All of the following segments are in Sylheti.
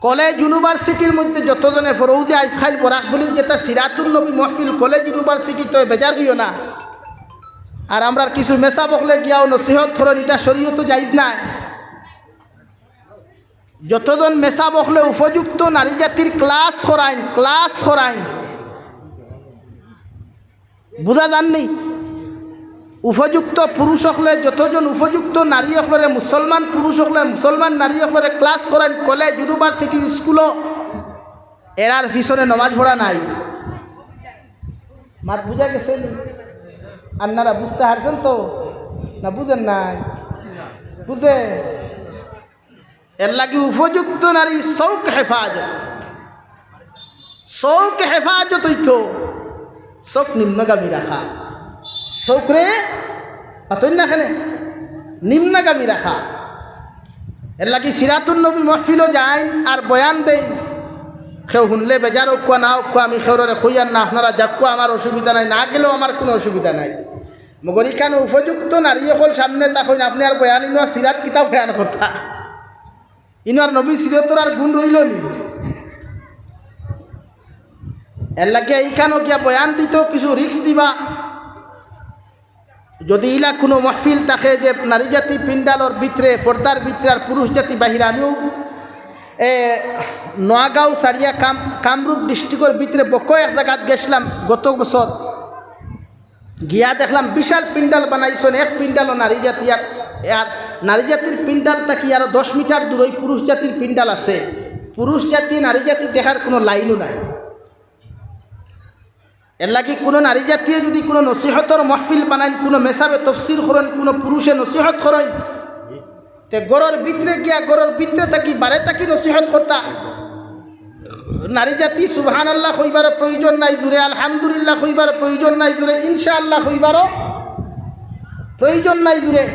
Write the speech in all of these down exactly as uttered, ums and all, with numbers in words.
কলেজ ইউনিভার্সিটির মধ্যে যতজনে পড়ো, অউ যে আইজকাইল বরাক ভ্যালিত যেটা সিরাতুন নবী মহফিল কলেজ ইউনিভার্সিটিত, বেজার অইও না। আর আমরার কিছু মেসাব অকলে গিয়াও নসিহত করইন, ইটা শরীয়তো জায়েজ নায়। যতজন মেসাব অকলে উপযুক্ত নারী জাতির ক্লাস করাইন, ক্লাস করাইন, বুঝা যারনি? উপযুক্ত পুরুষ অকলে, যতজন উপযুক্ত নারী অকলরে, মুসলমান পুরুষ অকলে, মুসলমান নারী অকলরে ক্লাস করাইন, কলেজ, ইউনিভার্সিটির স্কুলো, এরার পিছনে নমাজ পড়া নাই। মাত বুঝা গেছে নি? আপনারা বুঝতে পারছেন তো? না বুঝেন নাই? বুঝে? এর লাগি উপযুক্ত নারী চউখ হেফাজত। চউখ হেফাজত অইতো, চউখ নিম্নগামী রাখা। চউখরে, মাতইন না কেনে? নিম্নগামী রাখা। এর লাগি সিরাতুন নবী মহফিলো যাইন আর বয়ান দেইন। কেউ হুনলে বেজার অউক্কা না অউক্কা, আমি কেউরে কইয়ার না, আপনারা যাউক্কা, আমার অসুবিধা নাই, না গেলেও আমার কুনু অসুবিধা নাই। মগর ইখানো উপযুক্ত নারী অকল সামনে থাকইন, আপনে আর বয়ান ইনো আর সিরাত কিতা বয়ান করতা? ইনো আর নবী সিরতর আর গুণ রইলো নি? এর লাগি ইখানো গিয়া বয়ান দিতো কিছু রিস্ক দিবা। যদি ইলা কুনু মহফিল থাকে যে নারী জাতি পিন্ডালর ভিতরে, পর্দার ভিতরে আর পুরুষ জাতি বাহিরে, আমিও, এ, নোয়াগাঁও ছাড়িয়া কাম-, কামরূপ ডিস্ট্রিক্টর ভিতরে বকো এক জাগাত গেছলাম গত বছর। গিয়া দেখলাম বিশাল পিন্ডাল বানাইছইন, এক পিন্ডালো নারী জাতি আর, আর নারী জাতির পিন্ডাল থাকি আরো দশ মিটার দূরই পুরুষ জাতির পিন্ডাল আছে। পুরুষ জাতি নারী জাতি দেখার কুনু লাইনও নাই। এর লাগি কুনু নারী জাতিয়ে যদি কুনু নসিহতর মহফিল বানাইন, কুনু মেসাবে তফসির করইন, কুনু পুরুষে নসিহত করইন, তে ঘরর ভিতরে গিয়া, ঘরর ভিতরে থাকি, বারে থাকি নসিহত করতা। নারী জাতি সুবহানাল্লাহ কইবার প্রয়োজন নাই জুরে, আলহামদুলিল্লাহ কইবার প্রয়োজন নাই জুরে, ইনশাআল্লাহ কইবার প্রয়োজন নাই জুরে।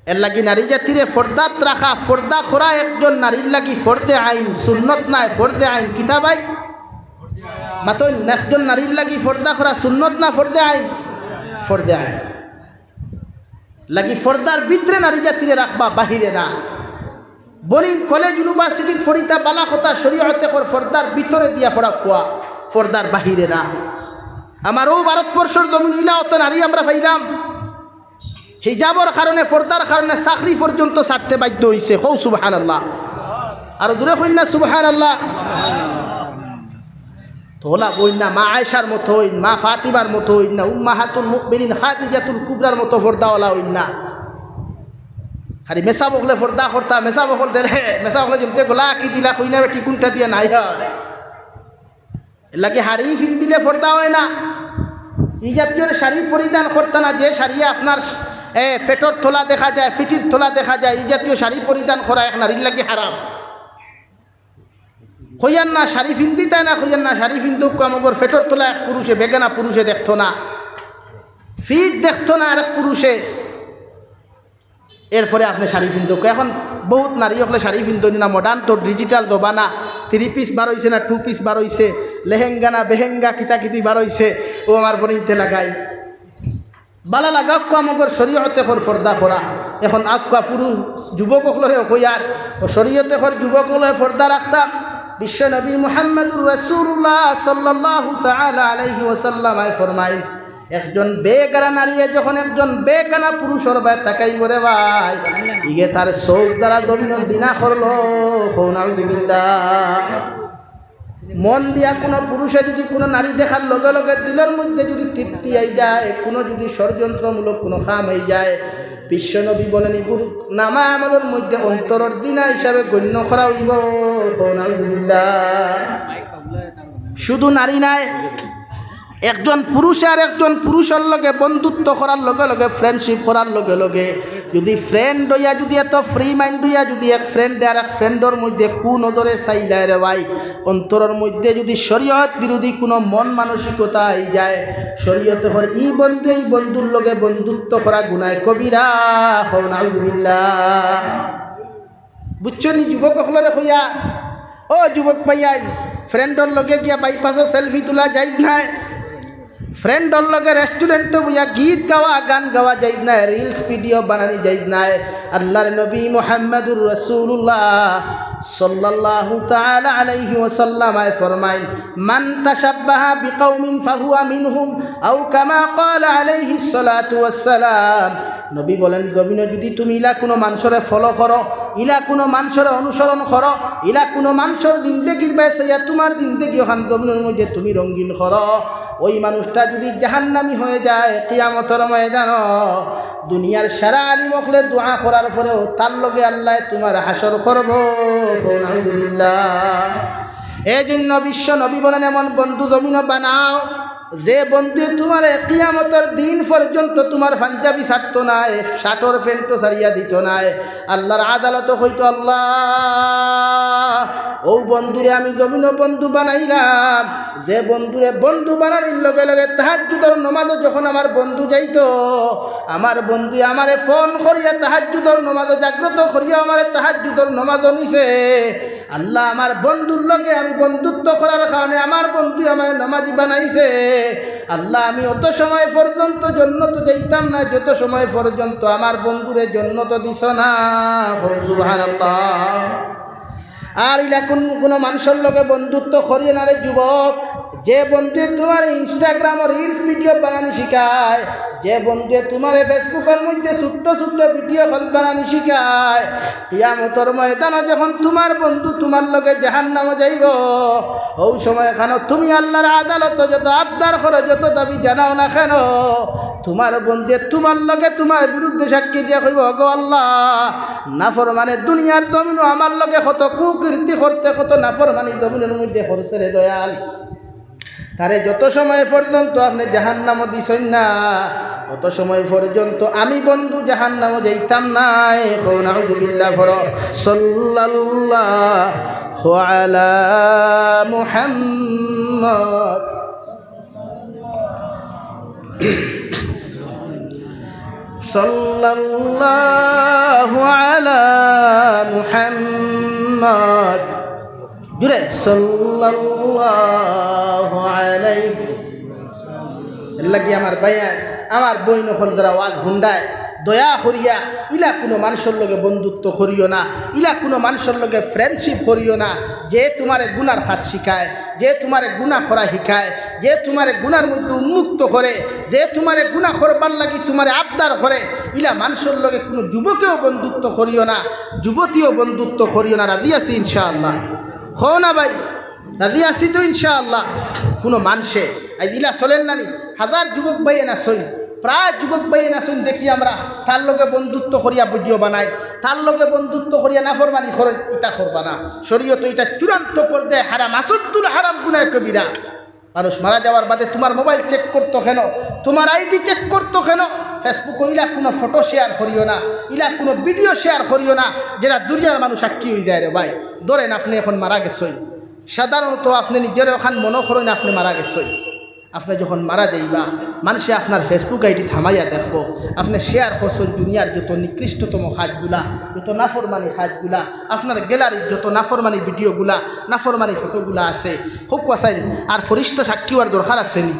এর লাগি নারী জাতিরে পর্দাত রাখা, পর্দা করা একজন নারীর লাগি ফরদে আইন, সুন্নত নায়, ফরদে আইন। কিতা ভাই? মাতইন, একজন নারীর লাগি পর্দা করা সুন্নত না ফরদে আইন? ফরদে আইন। লাগি পর্দার ভিতরে নারী জাতিরে রাখবা, বাহিরে না। বনি কলেজ ইউনিভার্সিটিত পড়িতা বালা কথা, শরীয়তে কর পর্দার ভিতরে দিয়া পড়া কোয়া, পর্দার বাহিরে না। আমার অউ ভারতবর্ষর জমিন ইলা অত নারী আমরা পাইলাম, হিজাবর কারণে, পর্দার কারণে চাকরি পর্যন্ত ছাড়তে বাধ্য অইছে। কও সুবহানাল্লাহ। আর জুরে কইন না সুবহানাল্লাহ। তো অলা অইন না, মা আয়েশার মতো অইন, মা ফাতিমার মতো অইন না, উম্মাহাতুল মুমিনিন খাদিজাতুল কুবরার মতো পর্দাওয়ালা অইন না। খালি মেসাব অকলে পর্দা করতা, মেসাব অকল দিলে, মেসাব অকলে যেমতে গলা আকি দিলা, কইনা বেটি কুনটা দিয়া নাই হয়। এর লাগি শাড়ি পিন্দিলে পর্দা অয় না। ই জাতীয় শাড়ি পরিধান করতা না, যে শাড়িয়ে আপনার, এ, পেটর তলা দেখা যায়, পিঠির তলা দেখা যায়, ই জাতীয় শাড়ি পরিধান করা এক নারীর লাগি হারাম। কইয়ার না শাড়ি পিন্দিতায় না, কইয়ার না শাড়ি পিন্দুক্কা, মগর পেটর তলা এক পুরুষে, বেগানা পুরুষে দেখতো না, পিঠ দেখতো না আরেক পুরুষে। এরপরে আপনে শাড়ি পিন্দুক্কা। এখন বউত নারী অকলে শাড়ি পিন্দইন না, modern তো digital জমানা, three piece বার অইছে না, two piece বার অইছে, লেহেঙ্গা না বেহেঙ্গা কিতা কিতি বার অইছে, অউ আমার বইনতে লাগাই। বালা লাগাউক্কা আমগর শরীয়তে কর পর্দা করা। এখন আউক্কা পুরুষ যুবক অকলরে কইয়ার, অউ শরীয়তে কর যুবক অকলে পর্দা রাখতা। বিশ্ব নবী মুহাম্মদুর রাসূলুল্লাহ সাল্লাল্লাহু তাআলা আলাইহি ওয়াসাল্লাম আয় ফরমাইন, একজন বেগানা নারীয়ে যখন একজন বেগানা পুরুষর বায় তাকাইবো রে ভাই, ইগে তার চউখ দ্বারা জমিনো জিনা করলো। কও নাউজুবিল্লাহ। মন দিয়া কুনু পুরুষে যুদি কুনু নারী দেখার লগে লগে দিলর মধ্যে যুদি তৃপ্তি আই যায়, কুনু যুদি ষড়যন্ত্রমূলক কুনু কাম আই যায়, বিশ্বনবী বলেন, ইগুর নামা আমলর মধ্যে অন্তরর জিনা হিসাবে গণ্য করা অইবো। কও নাউজুবিল্লাহ। শুধু নারী নায়, একজন পুরুষে আর একজন পুরুষর লগে বন্ধুত্ব করার লগে লগে, friendship করার লগে লগে, যুদি friend অইয়া, যুদি এত free mind অইয়া, যুদি এক friendে আর এক friendর মধ্যে কুনজরে চাইলায় রে ভাই, অন্তরর মধ্যে যুদি শরীয়ত বিরোধী কুনু মন মানসিকতা আই যায়, শরীয়তে কর ই বন্ধু ই বন্ধুর লগে বন্ধুত্ব করা গুনায় কবিরা। কও নাউজুবিল্লাহ। বুঝছো নি যুবক অকলরে কইয়া? ও যুবক ভাইয়াইন, friendর লগে গিয়া বাইপাসো selfie তুলা জায়েজ নায়। ফ্রেন্ডর লগে রেস্টুরেন্টো বইয়া গীত গাওয়া, গান গাওয়া যাইত নায়, রিলস ভিডিও বানানি যাইত নায়। আল্লাহর নবী মুহাম্মাদুর রাসূলুল্লাহ সাল্লাল্লাহু তাআলা আলাইহি ওয়াসাল্লাম আয় ফরমাইন, "মান তাশাব্বাহা বিকাউমিন ফাহুয়া মিনহুম, আও কামা ক্বালা আলাইহিস সালাতু ওয়াস সালাম।" নবী বলেন, জমিনো যুদি তুমি ইলা কুনু মানষরে ফলো করো, ইলা কুনু মানষরে অনুসরণ করো, ইলা কুনু মানষর জিন্দেগির বায় চাইয়া তুমার জিন্দেগি অখান জমিনর মধ্যে তুমি রঙিন করো, ওই মানুষটা যুদি জাহান্নামী হয়ে যায়, কিয়ামতর ময়দানো দুনিয়ার সারা আলিম অকলে দোয়া করার পরেও তার লগে আল্লায় তুমার হাশর করবো। কও নাউজুবিল্লাহ। এই জন্য বিশ্ব নবী বলেন, এমন বন্ধু জমিনো বানাও, যে বন্ধুয়ে তুমারে কিয়ামতর দিন পর্যন্ত তুমার পাঞ্জাবি ছাড়তো নায়, শার্টর প্যান্টও ছাড়িয়া দিতো নায়, আল্লাহর আদালতো কইতো, "আল্লাহ, অউ বন্ধুরে আমি জমিনো বন্ধু বানাইলাম, যে বন্ধুরে বন্ধু বানানির লগে লগে তাহাজ্জুদর নমাজো যখন আমার বন্ধু যাইতো, আমার বন্ধুয়ে আমারে ফোন করিয়া তাহাজ্জুদর নমাজো জাগ্রত করিয়া আমারে তাহাজ্জুদর নমাজো নিছে।" আল্লাহ, আমার বন্ধুর লগে আমি বন্ধুত্ব করার কারণে আমার বন্ধু আমারে নমাজি বানাইছে। আল্লাহ, আমি অত সময় পর্যন্ত জন্নতো যাইতাম না, যত সময় পর্যন্ত আমার বন্ধুরে জন্নতো দিছো না। কও সুবহানাল্লাহ। আর ইলা কুন, কুনু মানষর লগে বন্ধুত্ব করিও না রে যুবক, যে বন্ধুয়ে তুমার Instagram-ও রিলস ভিডিও বানানি শিখায়, যে বন্ধুয়ে তুমারে Facebook-অর মধ্যে ছোট্ট ছোট্ট ভিডিও কল বানানি শিখায়, কিয়ামতর ময়দানো যখন তুমার বন্ধু তুমার লগে জাহান্নামো যাইবো, অউ সময় খানো তুমি আল্লাহর আদালতো যত আবদার করো, যত দাবি জানাও না কেন, তুমার বন্ধুয়ে তুমার লগে তুমার বিরুদ্ধে সাক্ষী দিয়া কইবো, "ওগো আল্লাহ, নাফরমানে দুনিয়ার জমিনো আমার লগে কত কুকীর্তি করতে, কত নাফরমানি জমিনর মধ্যে করছে রে দয়াল।" তারে যত সময় পর্যন্ত আপনে জাহান্নামো দিছইন না, অত সময় পর্যন্ত আমি বন্ধু জাহান্নামো যাইতাম নায়। কও নাউজুবিল্লাহ পড়ো। সাল্লাল্লাহু আলা মুহাম্মদ। সাল্লাল্লাহু আলা মুহাম্মদ। জুরে, সাল্লাল্লাহু আলাইহি। এর লাগি আমার ভাইয়াইন, আমার বইন অকল যারা ওয়াজ হুনরায়, দয়া করিয়া ইলা কুনু মানষর লগে বন্ধুত্ব করিও না, ইলা কুনু মানষর লগে ফ্রেন্ডশিপ করিও না। যে তুমারে গুনার কাজ শিখায়, যে তুমারে গুনা করা শিখায়, যে তুমারে গুনার মধ্যে উন্মুক্ত করে, যে তুমারে গুনা করবার লাগি তুমারে আবদার করে, ইলা মানষর লগে কুনু যুবকেও বন্ধুত্ব করিও না, যুবতীও বন্ধুত্ব করিও না। রাজি আছি ইনশাআল্লাহ? কও না ভাই, রাজি আছি তো ইনশাআল্লাহ? কুনু মানষে, আইজ ইলা চলের না নি, হাজার যুবক ভাইয়াইন আছইন, প্রায় যুবক ভাইয়াইন আছইন দেখি আমরা, তার লগে বন্ধুত্ব করিয়া ভিডিও বানাই, তার লগে বন্ধুত্ব করিয়া নাফরমানি করে, ইতা করবা না। শরীয়তো ইতা চূড়ান্ত পর্যায়ে হারাম, আসাদ্দুল হারাম গুনায়ে কবিরা। মানুষ মারা যাওয়ার বাদে তুমার মোবাইল চেক করতো কেন, তুমার আইডি চেক করতো কেন, Facebook-ও ইলা কুনু ফটো শেয়ার করিও না, ইলা কুনু ভিডিও শেয়ার করিও না, যেটা দুনিয়ার মানুষ সাক্ষী অইযায় রে ভাই। ধরেন আপনে এখন মারা গেছইন, সাধারণত আপনে নিজরে অখান মনো করইন আপনে মারা গেছইন। আপনে যখন মারা যাইবা, মানষে আপনার Facebook আইডি থামাইয়া দেখবো, আপনে শেয়ার করছইন দুনিয়ার যত নিকৃষ্টতম কাজগুলা, যত নাফরমানি কাজগুলা, আপনার গ্যালারির যত নাফরমানি ভিডিওগুলা, নাফরমানি ফটোগুলা আছে। খুব কসাইন, আর ফিরিস্তা সাক্ষী অওয়ার দরকার আছে নি?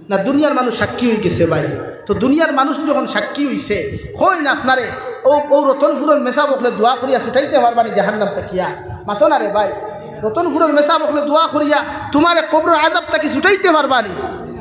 না, দুনিয়ার মানুষ সাক্ষী অইগেছে ভাই। তো দুনিয়ার মানুষ যখন সাক্ষী অইছে, কইন আপনারে, অউ, অউ রতনপুরর মেসাব অকলে দোয়া করিয়া ছুটাইতে পারবা নি জাহান্নাম থাকিয়া? মাতো না রে ভাই। রতনপুরর মেসাব অকলে দোয়া করিয়া তুমারে কবরর আযাব থাকি ছুটাইতে পারবা নি?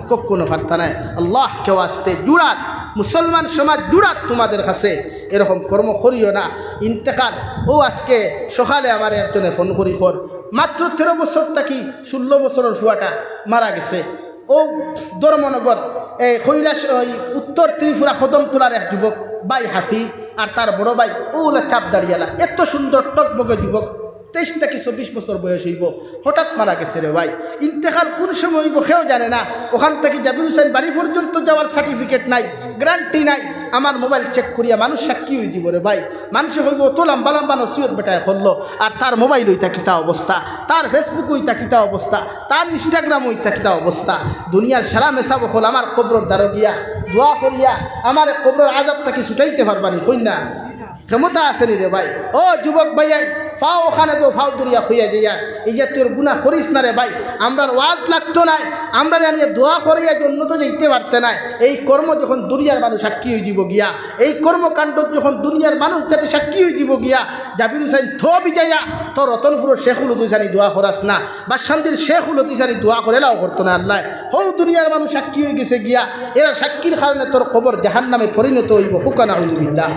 কখনো পারতা নায়। আল্লাহকে ওয়াস্তে জুড়াত, মুসলমান সমাজ জুড়াত তুমাদের কাছে, এরকম কর্ম করিও না। ইন্তেকাল, অউ আজকে সকালে আমারে একজনে ফোন করি কর, মাত্র তেরো বছর থাকি ষোলো বছরর ফুয়াটা মারা গেছে। অউ ধর্মনগর, এই কৈলাস, ওই উত্তর ত্রিপুরা কদমতলার এক যুবক ভাই হাফি আর তার বড় ভাই অউলা চাপ দাড়িয়ালা, এত সুন্দর টকবগে যুবক, তেইশ থাকি চব্বিশ বছর বয়স অইবো, হঠাৎ মারা গেছে রে ভাই। ইন্তেকাল কুন সময় অইবো কেউ জানে না। অখান থাকি জাবির হুসাইন বাড়ি পর্যন্ত যাওয়ার সার্টিফিকেট নাই, গ্যারান্টি নাই। আমার মোবাইল চেক করিয়া মানুষ সাক্ষী অইযিবো রে ভাই। মানষে কইবো, "অত লাম্বা লাম্বা নসিহত বেটায় করলো, আর তার মোবাইল অইতা কিতা অবস্থা, তার Facebook অইতা কিতা অবস্থা, তার Instagram অইতা কিতা অবস্থা।" দুনিয়ার সারা মেসাব অকল আমার কবরর দ্বারো গিয়া দোয়া করিয়া আমারে কবরর আযাব থাকি ছুটাইতে পারবা নি? কইন না। ক্ষমতা আছে নি রে ভাই? ও যুবক ভাইয়াইন, ফাও অখানে তো ফাও ধরিয়া কইয়া যাইয়া, এই যে তোর গুনা করিস না রে ভাই, আমরার ওয়াজ লাগতো নায়, আমরারে আনিয়া দোয়া করাইয়া জন্নতো যাইতে পারতে নায়। এই কর্ম যখন দুনিয়ার মানুষ সাক্ষী অইযিবো গিয়া, এই কর্মকাণ্ড যখন দুনিয়ার মানুষ যাতে সাক্ষী অইযিবো গিয়া, জাবির হুসাইন থ বিজাইয়া, তোর রতনপুরর শেখুল হদিসানি দোয়া করাস না, বাসকান্দির শেখুল হদিসানি দোয়া করেলাও করতো না আল্লায়। হউ দুনিয়ার মানুষ সাক্ষী অইগেছে গিয়া, এরা সাক্ষীর কারণে তোর কবর জাহান্নামে পরিণত অইবো। কউক্কা নাউজুবিল্লাহ।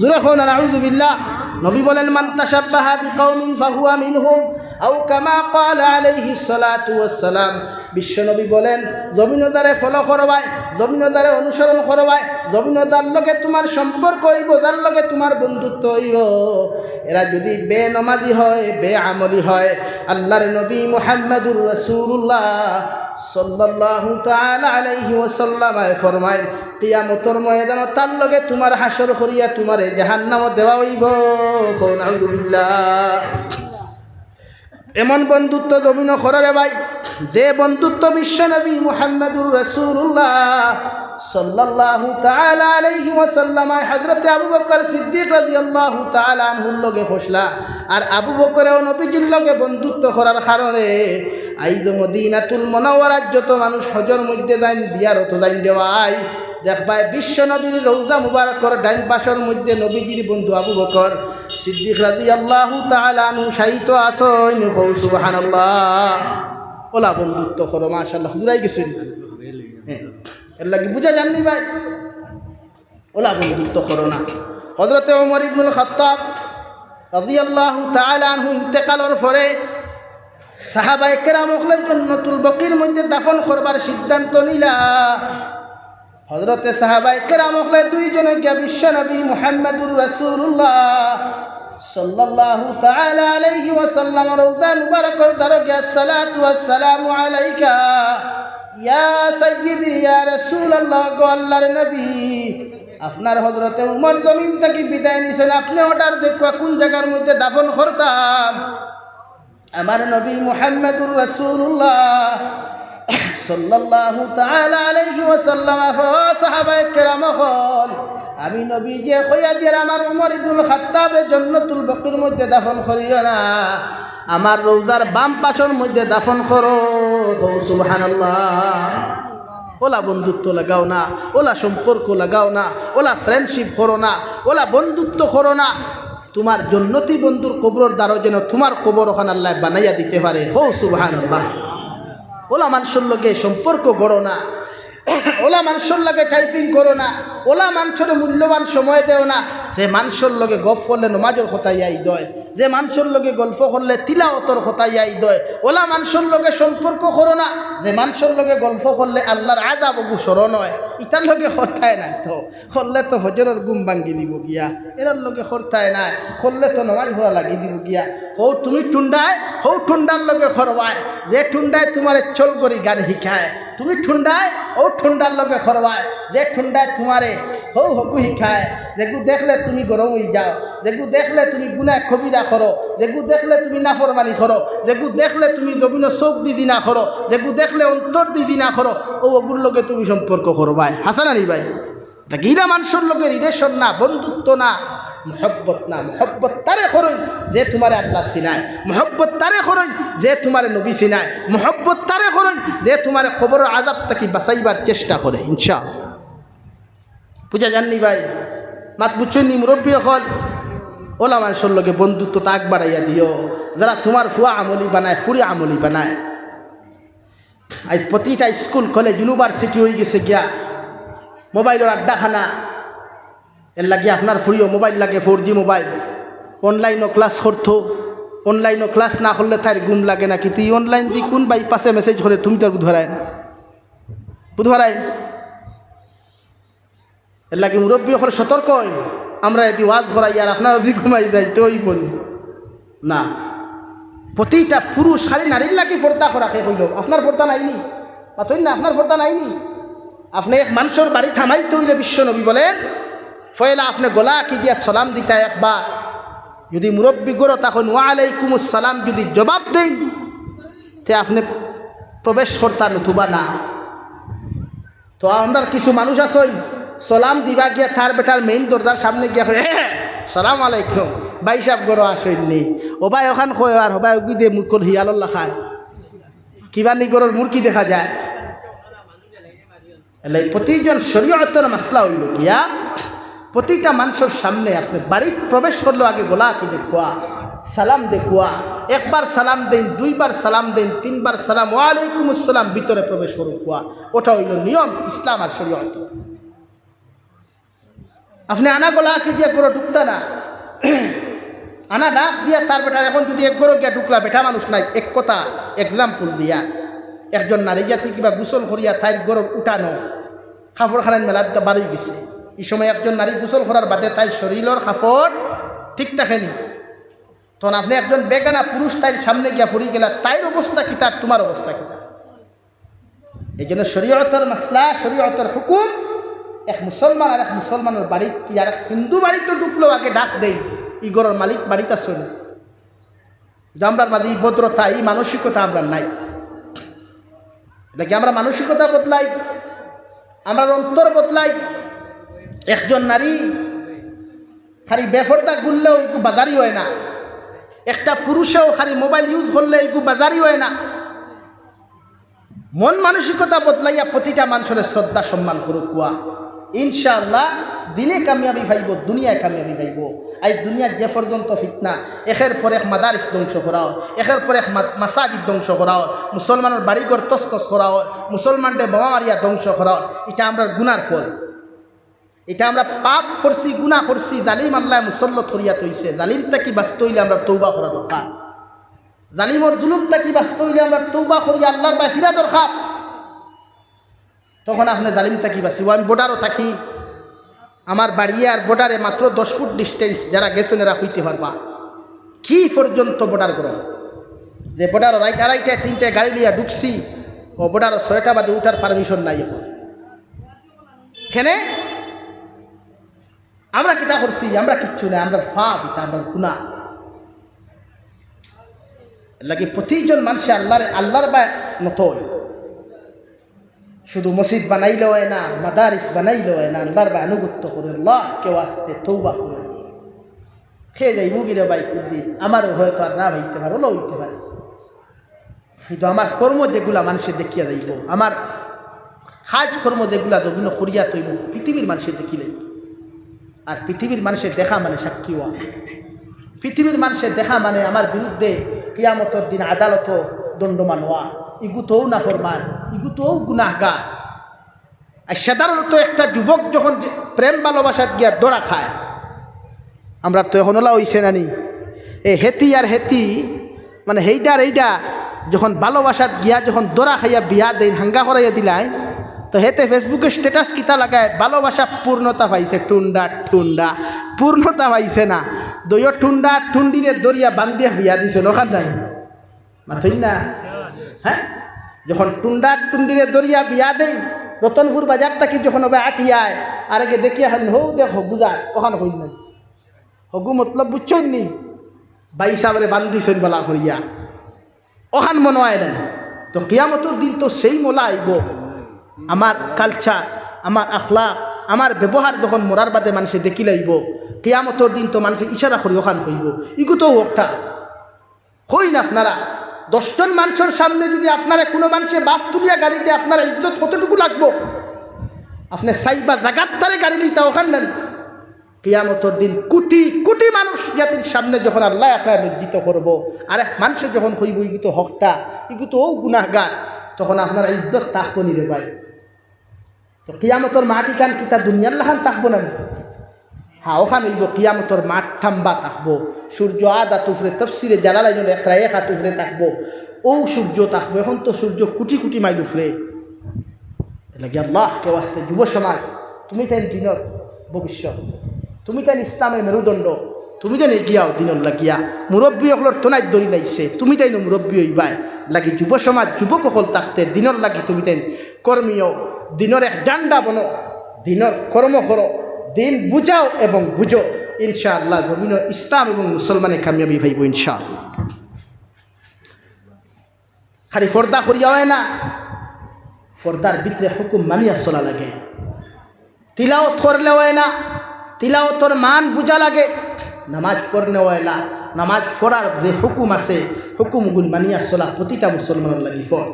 জোরে কউক্কা নাউজুবিল্লাহ। নবী বলেন, "মান তাশাব্বাহা বিকাউমিন ফাহুয়া মিনহুম, আও কামা ক্বালা আলাইহিস সালাতু ওয়াস সালাম।" বিশ্বনবী বলেন, "জমিনো যারে ফলো করবায়, জমিনো যারে অনুসরণ করবায়, জমিনো যার লগে তুমার সম্পর্ক অইবো, যার লগে তুমার বন্ধুত্ব অইবো, এরা যুদি বেনমাজি হয়, বেআমলি হয়, আল্লাহর নবী মুহাম্মাদুর রাসূলুল্লাহ সাল্লাল্লাহু তাআলা আলাইহি ওয়াসাল্লাম ফরমায়, কিয়ামতর ময়দানো তার লগে তুমার হাশর করিয়া তুমারে জাহান্নামো দেওয়া অইবো।" কউক্কা নাউজুবিল্লাহ। এমন বন্ধুত্ব জমিনো করো রে ভাই, যে বন্ধুত্ব বিশ্বনবী মুহাম্মাদুর রাসূলুল্লাহ সাল্লাল্লাহু তাআলা আলাইহি ওয়াসাল্লাম হযরতে আবু বকর সিদ্দিক রাদিয়াল্লাহু তাআলা আনহুর লগে করছলা। আর আবু বকরেও নবীজির লগে বন্ধুত্ব করার কারণে আইজ মদিনাতুল মুনাওয়ারাত যত মানুষ হজর মধ্যে যাইন, জিয়ারতো যাইন রে ভাই, দেখবায় বিশ্বনবীর রওজা মুবারকর ডাইন পাশর মধ্যে নবীজির বন্ধু আবু বকর সিদ্দিক রাদিয়াল্লাহু তাআলা আনহু শায়িত আছইন। কউক্কা সুবহানাল্লাহ। অলা বন্ধুত্ব করো, মাশাআল্লাহ, হুজুর আইগেছইন। হ্যাঁ, এরলাগি বুঝা যার নি ভাই, অলা বন্ধুত্ব করো না। হযরতে ওমর ইবনুল খাত্তাব রাদিয়াল্লাহু তাআলা আনহু ইন্তেকালর পরে সাহাবায়ে কেরাম অকলে জন্নতুল বকির মধ্যে দাফন করবার সিদ্ধান্ত নিলা। হযরতে সাহাবায়ে কেরাম অকলে দুইজনে গিয়া বিশ্বনবী মুহাম্মাদুর রাসূলুল্লাহ সাল্লাল্লাহু তাআলা আলাইহি ওয়াসাল্লাম রওজা মুবারকর দ্বারো গিয়া, "সালাতু ওয়াস সালামু আলাইকা ইয়া সাইয়্যিদি ইয়া রাসূলুল্লাহ, গো আল্লাহর নবী, আপনার হযরতে উমর জমিন থাকি বিদায় নিছইন, আপনে অর্ডার দেউক্কা কুন জাগার মধ্যে দাফন করতাম?" আমার নবী মুহাম্মাদুর রাসূলুল্লাহ সাল্লাল্লাহু তাআলা আলাইহি ওয়াসাল্লাম, ও সাহাবায়ে কেরাম অকল, আমি নবীজিয়ে কইয়া দিয়ার আমার উমর ইবনুল খাত্তাবরে জন্নতুল বকির মধ্যে দাফন করিও না, আমার রওজার বাম পাশর মধ্যে দাফন করো। কউক্কা সুবহানাল্লাহ। অলা বন্ধুত্ব লাগাও না, অলা সম্পর্ক লাগাও না, অলা friendship করো না, অলা বন্ধুত্ব করো না। তুমার জন্নতি বন্ধুর কবরর দ্বারো যেন তুমার কবর অখান আল্লায় বানাইয়া দিতে পারে। কউক্কা সুবহানাল্লাহ। অলা মানষর লগে সম্পর্ক গড়ো না, অলা মানষর লগে typing করো না, অলা মানষরে মূল্যবান সময় দেও না। যে মানষর লগে গফ করলে নমাজর কথা ইয়াদ অয়, যে মানষর লগে গল্প করলে তিলাওতর কথা ইয়াদ অয়, অলা মানষর লগে সম্পর্ক করো না, যে মানষর লগে গল্প করলে আল্লাহর আযাব অগু স্মরণ অয়। ইতার লগে করতায় নায় তো। করলে তো ফজরর ঘুম ভাঙ্গি দিবো গিয়া, এরার লগে করতায় নায়, করলে তো নমাজ পড়া লাগি দিবো গিয়া। হউ তুমি টুন্ডায়, হউ টুন্ডার লগে করবায়, যে টুন্ডায় তুমারে চল করি গান হিকায়। তুমি টুন্ডায়, হউ টুন্ডার লগে করবায়, যে টুন্ডায় তুমারে হউ হগু হিকায়, যেগু দেখলে তুমি গরম অইযাও, যেগু দেখলে তুমি গুনাহ কবিরা করো, যেগু দেখলে তুমি নাফরমানি করো, যেগু দেখলে তুমি জমিনো চউখ দি জিনা করো, যেগু দেখলে অন্তর দি জিনা করো, অউ অগুর লগে তুমি সম্পর্ক করবায়। হাছা না নি ভাই? ইলা মানষর লগে relation না, বন্ধুত্ব না, মহব্বত না। মহব্বত তারে করইন যে তুমারে আল্লাহ চিনায়, মহব্বত তারে করইন যে তুমারে নবী চিনায়, মহব্বত তারে করইন যে তুমারে কবরর আযাব থাকি বাঁচাইবার চেষ্টা করে, ইনশাআল্লাহ। বুঝা যার নি ভাই? মাত বুঝছইন নি মুরব্বি অকল? অলা মানষর লগে বন্ধুত্ব তাক বাড়াইয়া দিও, যারা তুমার ফুয়া আমলি বানায়, ফুরি আমলি বানায়। আইজ প্রতিটা স্কুল, কলেজ, university অইগেছে গিয়া মোবাইলর আড্ডাখানা। এরলাগি আপনার ফুরিও মোবাইল লাগে, four G মোবাইল, online-ও class করতো। Online-ও class না করলে তাইর ঘুম লাগে না। কিন্তু ই online দি কুন bypass-এ message করে, তুমি তো আর বুঝ পারায় না, বুঝ পারায়। এরলাগি মুরব্বি অকল সতর্ক অইন, আমরা এদি ওয়াজ করাই আর আপনারা এদি ঘুমাই যাইতে অইবো নি। না, প্রতিটা পুরুষ খালি নারীর লাগি পর্দা করা কে কইলো? আপনার পর্দা নাই নি? মাতইন না, আপনার পর্দা নাই নি? আপনে এক মানষর বাড়িত হামাইতে অইলে বিশ্বনবী বলেন, পয়লা আপনে গলা আকি দিয়া সালাম দিতা একবার, যুদি মুরব্বি ঘরো থাকইন, "ওয়ালাইকুমুস সালাম" যুদি জবাব দেইন, তে আপনে প্রবেশ করতা, নতুবা না। তো আমরার কিছু মানুষ আছইন, সালাম দিবা গিয়া তার বেটার main দরজার সামনে গিয়া কয়, "এ, সালাম আলাইকুম।" ভাইসাব ঘরো আসইননি। ও ভাই, অখান কয় আর ও ভাই, ওগুদে মুরগর হিয়ালর লাখান। কিবা নি ঘরর মুরগি দেখা যায়। এলে প্রতিজন শরীয়তর মাসলা অইলো গিয়া, প্রতিটা মানষর সামনে আপনে বাড়িত প্রবেশ করলেও আগে গলা আতি দেখুয়া, সালাম দেখুয়া, একবার সালাম দেইন, দুইবার সালাম দেইন, তিনবার সালাম, ওয়ালাইকুম আসসালাম, ভিতরে প্রবেশ করুকুয়া। ওটা অইলো নিয়ম ইসলাম আর শরীয়ত। আপনে আনা গলা আতি দিয়া ঘরো ঢুকতা না। আনা ডাক দিয়া তার বেটা, এখন যদি এক ঘরো গিয়া ঢুকলা, বেটা মানুষ নাই, এক কথা, example দিয়া, একজন নারী জাতি কিবা গোসল করিয়া তাইর ঘরর উঠানো কাপড় খানাইন মেলাত বারই গেছে। এই সময় একজন নারী গোসল করার বাদে তাইর শরীরর কাপড় ঠিক থাকে নি। তখন আপনে একজন বেগানা পুরুষ তাইর সামনে গিয়া পড়ি গেলা, তাইর অবস্থা কিতা আর তুমার অবস্থা কিতা? এই জন্য শরীয়তর মাসলা, শরীয়তর হুকুম, এক মুসলমান আর এক মুসলমানর বাড়িত কি আর এক হিন্দু বাড়িত ঢুকলেও আগে ডাক দেই, ই ঘরর মালিক বাড়িত আছইন। কিন্তু আমরার মাঝে ই ভদ্রতা, ই মানসিকতা আমরার নাই। এটা কি আমরা মানসিকতা বদলাই, আমরার অন্তর বদলাই? একজন নারী খালি বেপর্দা ঘুরলেও একটু বাজারি হয় না, একটা পুরুষেও খালি মোবাইল use করলে একটু বাজারি হয় না। মন মানসিকতা বদলাইয়া প্রতিটা মানষরে শ্রদ্ধা সম্মান করুকুয়া। ইনশাআল্লাহ, দিনে কামিয়াবি পাইবো, দুনিয়ায় কামিয়াবি পাইবো। আইজ দুনিয়াত যে পর্যন্ত ফিতনা, একের পর এক মাদারিস ধ্বংস করা অর, একের পর এক মা-, মাসাজিদ ধ্বংস করা অর, মুসলমানর বাড়িঘর তছনছ করা অর, মুসলমানরে বোমা মারিয়া ধ্বংস করা অর, ইটা আমরার গুনার ফল। ইটা আমরা পাপ করছি, গুনা করছি, জালিম আল্লায় মুসল্লত করিয়া থইছে। জালিম থাকি বাঁচতে অইলে আমরার তওবা করা দরকার। জালিমর জুলুম থাকি বাঁচতে অইলে আমরার তওবা করিয়া আল্লার বায় ফিরা দরকার। তখন আপনে জালিম থাকি বাঁচিবো। আমি border-ও থাকি, আমার বাড়ি আর border-এ মাত্র দশ ফুট distance, যারা গেছইন এরা কইতে পারবা। কি পর্যন্ত border গরম, যে border-ও রাইত আড়াইটায় তিনটায় গাড়ি লইয়া ঢুকছি, ও border-ও ছয়টা বাদে উঠার permission নাই এখন। কেনে? আমরা কিতা করছি? আমরা কিচ্ছু নাই, আমরার পাপ ইটা, আমরার গুনা। এর লাগি প্রতিজন মানষে আল্লারে, আল্লার বায় নত অয়। শুধু মসজিদ বানাইলে অয় না, মাদারিস বানাইলে অয় না, আল্লার বায় আনুগত্য করো, আল্লাহ কেউ আসতে তওবা করো। খেয়ে যাই মুগিরে ভাই কুদ্দি, আমারও হয়তো আর না হইতে পারে, ওলা হইতে পারে। কিন্তু আমার কর্ম যেগুলা মানষে দেখিয়া যাইবো, আমার কাজ কর্ম যেগুলা জমিনো করিয়া থইবো, পৃথিবীর মানষে দেখিলে। আর পৃথিবীর মানষে দেখা মানে সাক্ষী অওয়া। পৃথিবীর মানষে দেখা মানে আমার বিরুদ্ধে কিয়ামতর দিন আদালতো দণ্ডমান অওয়া। ইগু তো নাফরমান, ইগু তো গুনাহগার। আর সাধারণত একটা যুবক যখন যে প্রেম ভালোবাসাত গিয়া ধরা খায়, আমরার তো এখন ওলা অইছে না নি? এ হেতি আর হেতি, মানে হেইডা আর এইডা যখন ভালোবাসাত গিয়া যখন ধরা খাইয়া বিয়া দেইন, হাঙ্গা করাইয়া দিলাইন, তো হেতে Facebook-এ status কিতা লাগায়, "ভালোবাসা পূর্ণতা পাইছে, টুন্ডা, টুন্ডা, পূর্ণতা পাইছে না।" দুইও টুন্ডা, টুন্ডিরে ধরিয়া বান্ধিয়া বিয়া দিছে, অখান নাই? মাতইন না? হ্যাঁ? যখন টুন্ডা, টুন্ডিরে ধরিয়া বিয়া দেইন, রতনপুর বাজার থাকি যখন ওবে আটিয়া আয়, আরেগে দেখিয়া খালি, "হউ দেখ, হগু যায়," অখান কইন না? হগু মতলব বুঝছইন নি? ভাইসাবরে বান্ধিছইন বালা করিয়া। অখান মনো অয় না। তো কিয়ামতর দিন তো সেই মলা আইবো। আমার culture, আমার আখলাক, আমার ব্যবহার যখন মরার বাদে মানষে দেখিলাইবো, কিয়ামতর দিন তো মানষে ইশারা করি অখান কইবো, "ইগু তো হকটা।" কইন আপনারা, দশজন মানষর সামনে যদি আপনারে কুনু মানষে বাস তুলিয়া গাড়ি দেয়, আপনার ইজ্জত কতটুকু লাগবো? আপনে চাইবা জাগাত তারে গাড়ি লইতা, অখান নেন। কিয়ামতর দিন কোটি কোটি মানুষ জাতির সামনে যখন আল্লায় আপনারে লজ্জিত করবো, আর এক মানষে যখন কইবো, "ইগু তো হকটা, ইগু তো অউ গুনাহগার", তখন আপনার ইজ্জত থাকবো নি রে ভাই? তো কিয়ামতর মাঠ ইখান কিতা দুনিয়ার লাখান থাকবো না নি? হ্যাঁ, অখান অইবো কিয়ামতর মাঠ, থাম্বা থাকবো। সূর্য আধ আত উপরে, তফসিরে জালালাইনর একটা এক আত উপরে থাকবো। অউ সূর্য থাকবো, এখন তো সূর্য কোটি কোটি মাইল উপরে। এর লাগি আল্লাহ কেউ আসতে যুব সমাজ, তুমি তাইন দিনর ভবিষ্যৎ, তুমি তাইন ইসলামের মেরুদণ্ড, তুমি তাইন এগিয়াও দিনর লাগিয়া। মুরব্বী অকলর তনাইত ধরি লাইছে, তুমি তাইনও মুরব্বী অইবায়। লাগি যুব সমাজ, যুবক অকল থাকতে দিনর লাগি তুমি তাইন কর্মী অও, দিনর এক ডান্ডা বনো, দিনর কর্ম করো, দিন বুঝাও এবং বুঝো। ইনশাআল্লাহ, জমিনো ইসলাম এবং মুসলমানে কামিয়াবি পাইবো ইনশাআল্লাহ। খালি পর্দা করিয়া অয় না, পর্দার ভিতরে হুকুম মানিয়া চলা লাগে। তিলাওত করলে অয় না, তিলাওতর মান বুঝা লাগে। নামাজ পড়নেওয়ালা, নামাজ পড়ার যে হুকুম আছে, হুকুমগুন মানিয়া চলা প্রতিটা মুসলমানর লাগি ফরজ।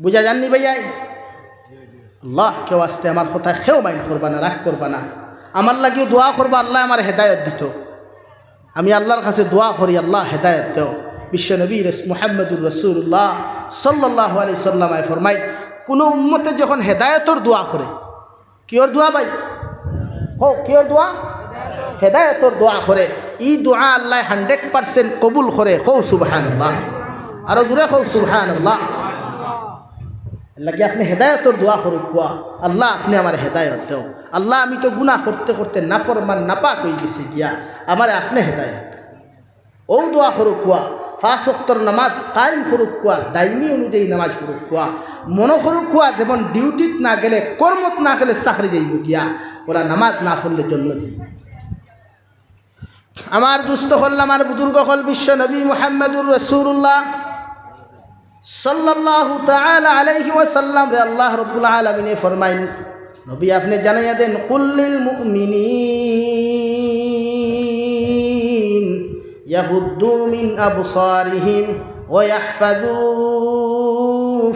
বুঝা যাননি ভাইয়াই? আল্লাহকে ওয়াস্তে আমার কথায় কেউ মাইন্ড করবা না, রাগ করবা না। আমার লাগিও দোয়া করবা, আল্লায় আমারে হেদায়েত দিতো। আমি আল্লাহর কাছে দোয়া করি, "আল্লাহ হেদায়েত দেও।" বিশ্বনবী রস-, মুহাম্মদুর রাসূলুল্লাহ সাল্লাল্লাহু আলাইহি সাল্লামে ফরমাইন, কুনু উম্মতে যখন হেদায়েতর দোয়া করে, কিওর দোয়া ভাই? কও, কিওর দোয়া? হেদায়েতর দোয়া করে। ই দোয়া আল্লায় হান্ড্রেড পার্সেন্ট কবুল করে। কও সুবহানাল্লাহ। আরো জোরে কও সুবহানাল্লাহ। এর লাগি আপনে হেদায়েতর দোয়া করুক্কা, "আল্লাহ, আপনে আমারে হেদায়েত দেও। আল্লাহ, আমি তো গুনাহ করতে করতে নাফরমান, নাপাক অইগেছি গিয়া, আমারে আপনে হেদায়েত দেও।" অউ দোয়া করুক্কা, পাঁচ ওয়াক্তর নামাজ কায়েম করুক্কা, দাইমি অনুযায়ী নামাজ পড়ুক্কা, মনো করুক্কা যেমন ডিউটিত না গেলে, কর্মত না গেলে চাকরি যাইবো গিয়া, অলা নামাজ না পড়লে জন্নতি। আমার দুস্ত অকল, আমার বুজুর্গ অকল, বিশ্বনবী মুহাম্মদুর রাসূলুল্লাহ সাল্লাল্লাহু তাআলা আলাইহি ওয়াসাল্লামরে আল্লাহ রাব্বুল আলামিনে ফরমাইন, নবী আপনে জানাইয়া দেন, "কুল্লিল মুমিনিন ইয়াগুদ্দু মিন আবসারিহিম ওয়া ইয়াহফাজু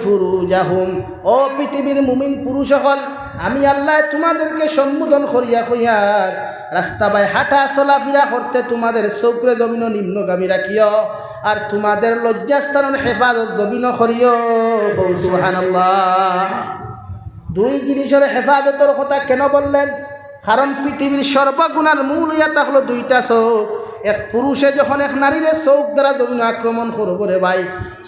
ফুরুজাহুম।" ও পৃথিবীর মুমিন পুরুষ অকল, আমি আল্লায় তুমাদেরকে সম্বোধন করিয়া কইয়ার, রাস্তা বায় হাঁটা চলাফিরা করতে তুমাদের চউখরে জমিনো নিম্নগামী রাখিও, আর তুমাদের লজ্জাস্থানর হেফাজত জমিনো করিও। কও সুবহানাল্লাহ। দুই জিনিসর হেফাজতর কথা কেন বললেন? কারণ পৃথিবীর সর্বগুনার মূল অইয়া থাকলো দুইটা চউখ। এক পুরুষে যখন এক নারীরে চউখ দ্বারা জমিনো আক্রমণ করবো রে ভাই,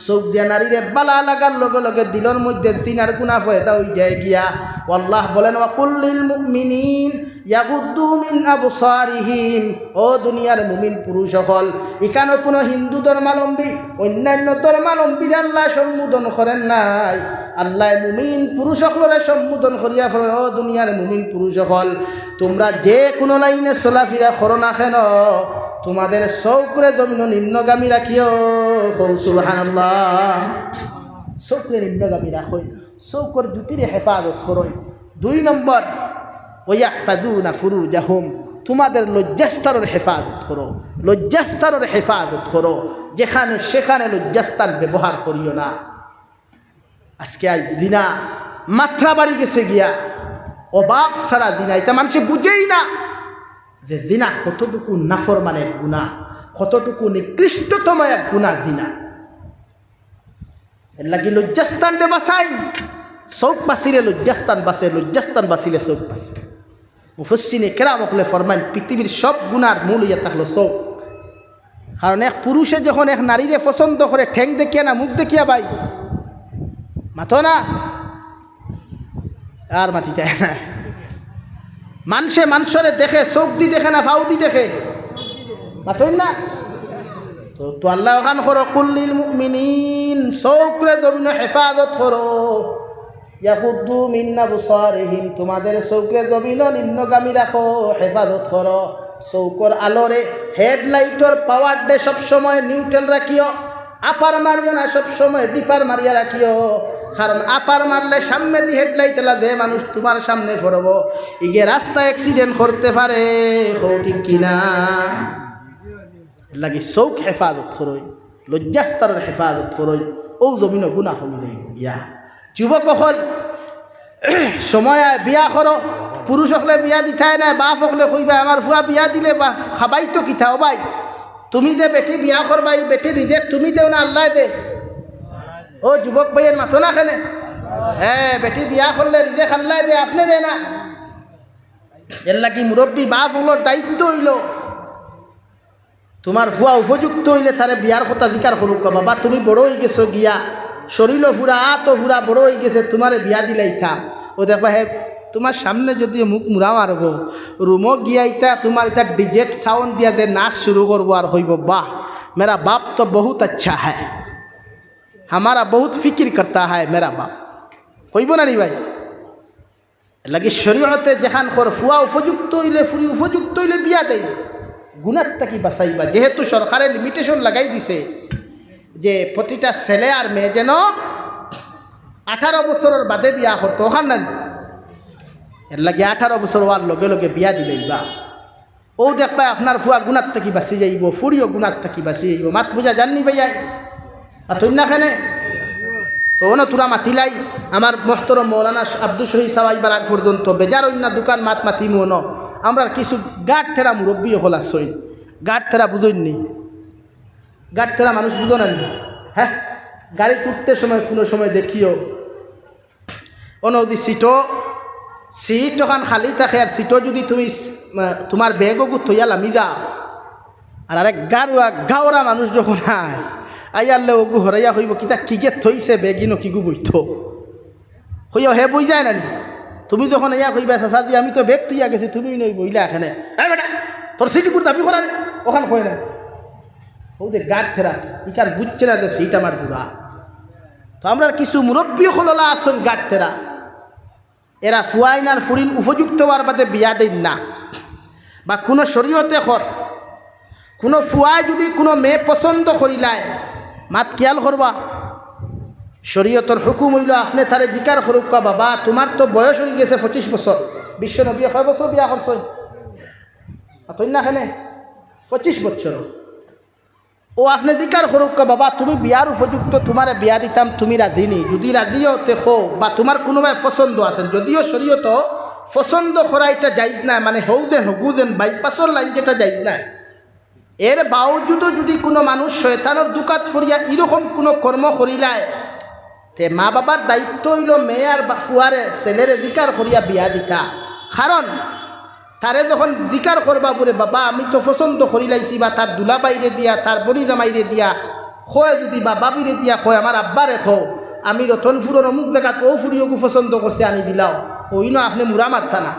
চউখ দিয়া নারীরে বালা লাগার লগে লগে দিলর মধ্যে জিনার গুনা পয়দা অইযায় গিয়া। ও আল্লাহ বলেন, "ওয়া কুল্লিল মুমিনিন ইয়াগুদ্দু মিন আবসারিহিম।" ও দুনিয়ার মুমিন পুরুষ অকল, ইখানো কুনু হিন্দু ধর্মাবলম্বী, অন্যান্য ধর্মাবলম্বীরে আল্লায় সম্বোধন করেন নাই। আল্লায় মুমিন পুরুষ অকলরে সম্বোধন করিয়া ফরমাইন, "ও দুনিয়ার মুমিন পুরুষ অকল, তুমরা যে কুনু লাইনে চলাফিরা করো না কেন, তুমাদের চউখরে জমিনো নিম্নগামী রাখিও।" কও সুবহানাল্লাহ। চউখরে নিম্নগামী রাখো, চউখর জুতিরে হেফাজত করো। দুই নম্বর, "ওয়াইয়াহফাজুনা ফুরুজাহুম", তুমাদের লজ্জাস্থানর হেফাজত করো, লজ্জাস্থানর হেফাজত করো, যেখানে সেখানে লজ্জাস্থান ব্যবহার করিও না। আজকে আই জিনা মাত্রা বাড়ি গেছে গিয়া, অভাব ছাড়া জিনা, ইটা মানষে বুঝেই না যে জিনা কতটুকু নাফরমানের গুনা, কতটুকু নিকৃষ্টতম এক গুনা জিনা। এর লাগি লজ্জাস্থানরে বাঁচাই, চউখ বাঁচিলে লজ্জাস্থান বাঁচে, লজ্জাস্থান বাঁচিলে চউখ বাঁচে। মুফাসসিরিনে কেরাম অকলে ফরমাইন, পৃথিবীর সব গুনার মূল অইয়া থাকলো চউখ। কারণ এক পুরুষে যখন এক নারীরে পছন্দ করে, ঠেং দেখিয়া না মুখ দেখিয়া ভাই? মাতো না? আর মাতিতায় না। মানষে মানষরে দেখে, চউখ দি দেখে না, ফাউ দি দেখে? মাতইন না? তো, তো আল্লায় অখান করো, "কুল্লিল মুমিনিন", চউখরে জমিনো হেফাজত করো। "ইয়াগুদ্দু মিন আবসারিহিম", তুমাদের চউখরে জমিনো নিম্নগামী রাখো, হেফাজত করো। চউখর আলোরে, হেডলাইটর পাওয়াররে সবসময় নিউট্রাল রাখিও। আপার মারিও না, সবসময় ডিপার মারিয়া রাখিও। কারণ আপার মারলে সামনেদি হেডলাইট আলা যে মানুষ তুমার সামনে পড়বো, ইগে রাস্তা অ্যাক্সিডেন্ট করতে পারে। কও ঠিক কি না? এর লাগি চউখ হেফাজত করো, লজ্জাস্থানর হেফাজত করো, অউ জমিনো গুনা কমি যাইবো গিয়া। যুবক অকল, সময় আয়, বিয়া করো। পুরুষ অকলে বিয়া দিতায় নায়, বাপ অকলে কইবা, "আমার ফুয়া বিয়া দিলে বাপ খাবাইতো কিতা ও ভাই? তুমি যে বেটি বিয়া করবায়, ই বেটির রিজেক তুমি দেও না, আল্লায় দে?" ও যুবক ভাইয়াইন, মাতো না কেনে? হ্যাঁ, বেটি বিয়া করলে রিজেক আল্লায় দে, আপনে দে না। এর লাগি মুরব্বি বাপ অকলর দায়িত্ব অইলো, তুমার ফুয়া উপযুক্ত অইলে তারে বিয়ার কথা জিকার করুক্কা, "বাবা, তুমি বড় অইগেছো গিয়া, শরীলও ফুরা, আতও ফুরা, বড় অইগেছে, তুমারে বিয়া দিলাইতাম।" অউ দেখবা, হে তুমার সামনে যুদি মুখ মুড়া মারবো, রুমো গিয়া ইতা তুমার ইতা ডিজে সাউন্ড দিয়া দে নাচ শুরু করবো আর কইবো, "বাহ, মেরা বাপ তো বহুত আচ্ছা হ্যায়, হামারা বহুত ফিকির করতা হ্যায় মেরা বাপ।" কইবো না নি ভাই? এর লাগি শরীয়তে যেখান কর ফুয়া উপযুক্ত অইলে, ফুরি উপযুক্ত অইলে বিয়া দেই, গুনার থাকি বাঁচাইবা। যেহেতু সরকারে লিমিটেশন লাগাই দিছে যে প্রতিটা ছেলে আর মেয়ে যেন আঠারো বছরর বাদে বিয়া করতো, অখান না নি? এরলাগি আঠারো বছর অওয়ার লগে লগে বিয়া দিলাইবা। অউ দেখবায় আপনার ফুয়া গুনার থাকি বাচি যাইবো, ফুড়িও গুনার থাকি বাচি যাইবো। মাত বুঝা যারনি ভাইয়া? মাতইন না কেনে? তো অনো থুড়া মাতিলাই, আমার মহতরম মৌলানা আব্দুস শহীদ সাব আইবার আগ পর্যন্ত বেজার অইন না, দুইখান মাত মাতিমু অনো। আমরার কিছু গাঁটতেরা মুরব্বি অকল আছইন, গাঁটতেরা বুঝইন নি? গাঁটতেরা মানুষ বুঝো না নি? হ্যাঁ, গাড়িত উঠতে সময় কুনু সময় দেখিও, অনো যদি সিটো, সিট অখান খালি থাকে আর সিটো যদি তুমি স-, মা-, তুমার ব্যাগ অগু থইয়া লামি যাও, আর আরেক গারুয়া গাওরা মানুষ যখন আয়, আইয়ারলে অগু হরাইয়া কইবো, "কিতা কিগে থইছে ব্যাগ ইনো কিগু বইতো?" কইও হে বই যায় না নি? তুমি যখন আইয়া কইবা, "চাচাজি, আমি তো ব্যাগ থইয়া গেছি, তুমি নই বইলা এখানে।" "এই বেটা, তোর সিট অগুর দাবি করা নি?" অখান কয় না। অউ যে গাঁটতেরা, ইখান বুঝছে না যে সিট আমার জুড়া। তো আমরার কিছু মুরব্বি অকল অলা আছইন গাঁটতেরা, এরা ফুয়াইন আর ফুড়িন উপযুক্ত অওয়ার বাদে বিয়া দেইন না, বা কুনু শরীয়তে কর, কুনু ফুয়ায় যদি কুনু মেয়ে পছন্দ করিলায়, মাত খিয়াল করবা, শরীয়তর হুকুম অইলো আপনে তারে জিকার করউক্কা, "বাবা, তুমার তো বয়স অইগেছে পঁচিশ বছর।" বিশ্ব নবীয়ে কয় বছর বিয়া করছইন? মাতইন না কেনে? পঁচিশ বছর। অউ আপনে জিকার করউক্কা, "বাবা, তুমি বিয়ার উপযুক্ত, তুমারে বিয়া দিতাম, তুমি রাজি নি? যুদি রাজি অও তে কও, বা তুমার কুনুবায় পছন্দ আছইন।" যদিও শরীয়তো পছন্দ করা ইটা জায়েজ নায়, মানে হউ যেন হগু যেন বাইপাসর লাইন যেটা জায়েজ নায়। এর বাওজুদও যুদি কুনু মানুষ শয়তানর ধুকাত পড়িয়া ইরকম কুনু কর্ম করিলায়, তে মা বাবার দায়িত্ব অইলো মেয়ে আর বা-, ফুয়ারে, ছেলেরে জিকার করিয়া বিয়া দিতা। কারণ তারে যখন জিকার করবা বুলে, "বাবা, আমি তো পছন্দ করিলাইছি," বা তার দুলাভাইরে দিয়া, তার বনি জামাইরে দিয়া কয় যুদি, বা ভাবিরে দিয়া কয়, "আমার আব্বারে কও, আমি রতনপুরর অমুক জাগাত অউ ফুড়ি অগু পছন্দ করছি, আনি দিলাও," অউ ইনো আপনে মুরা মারতা না।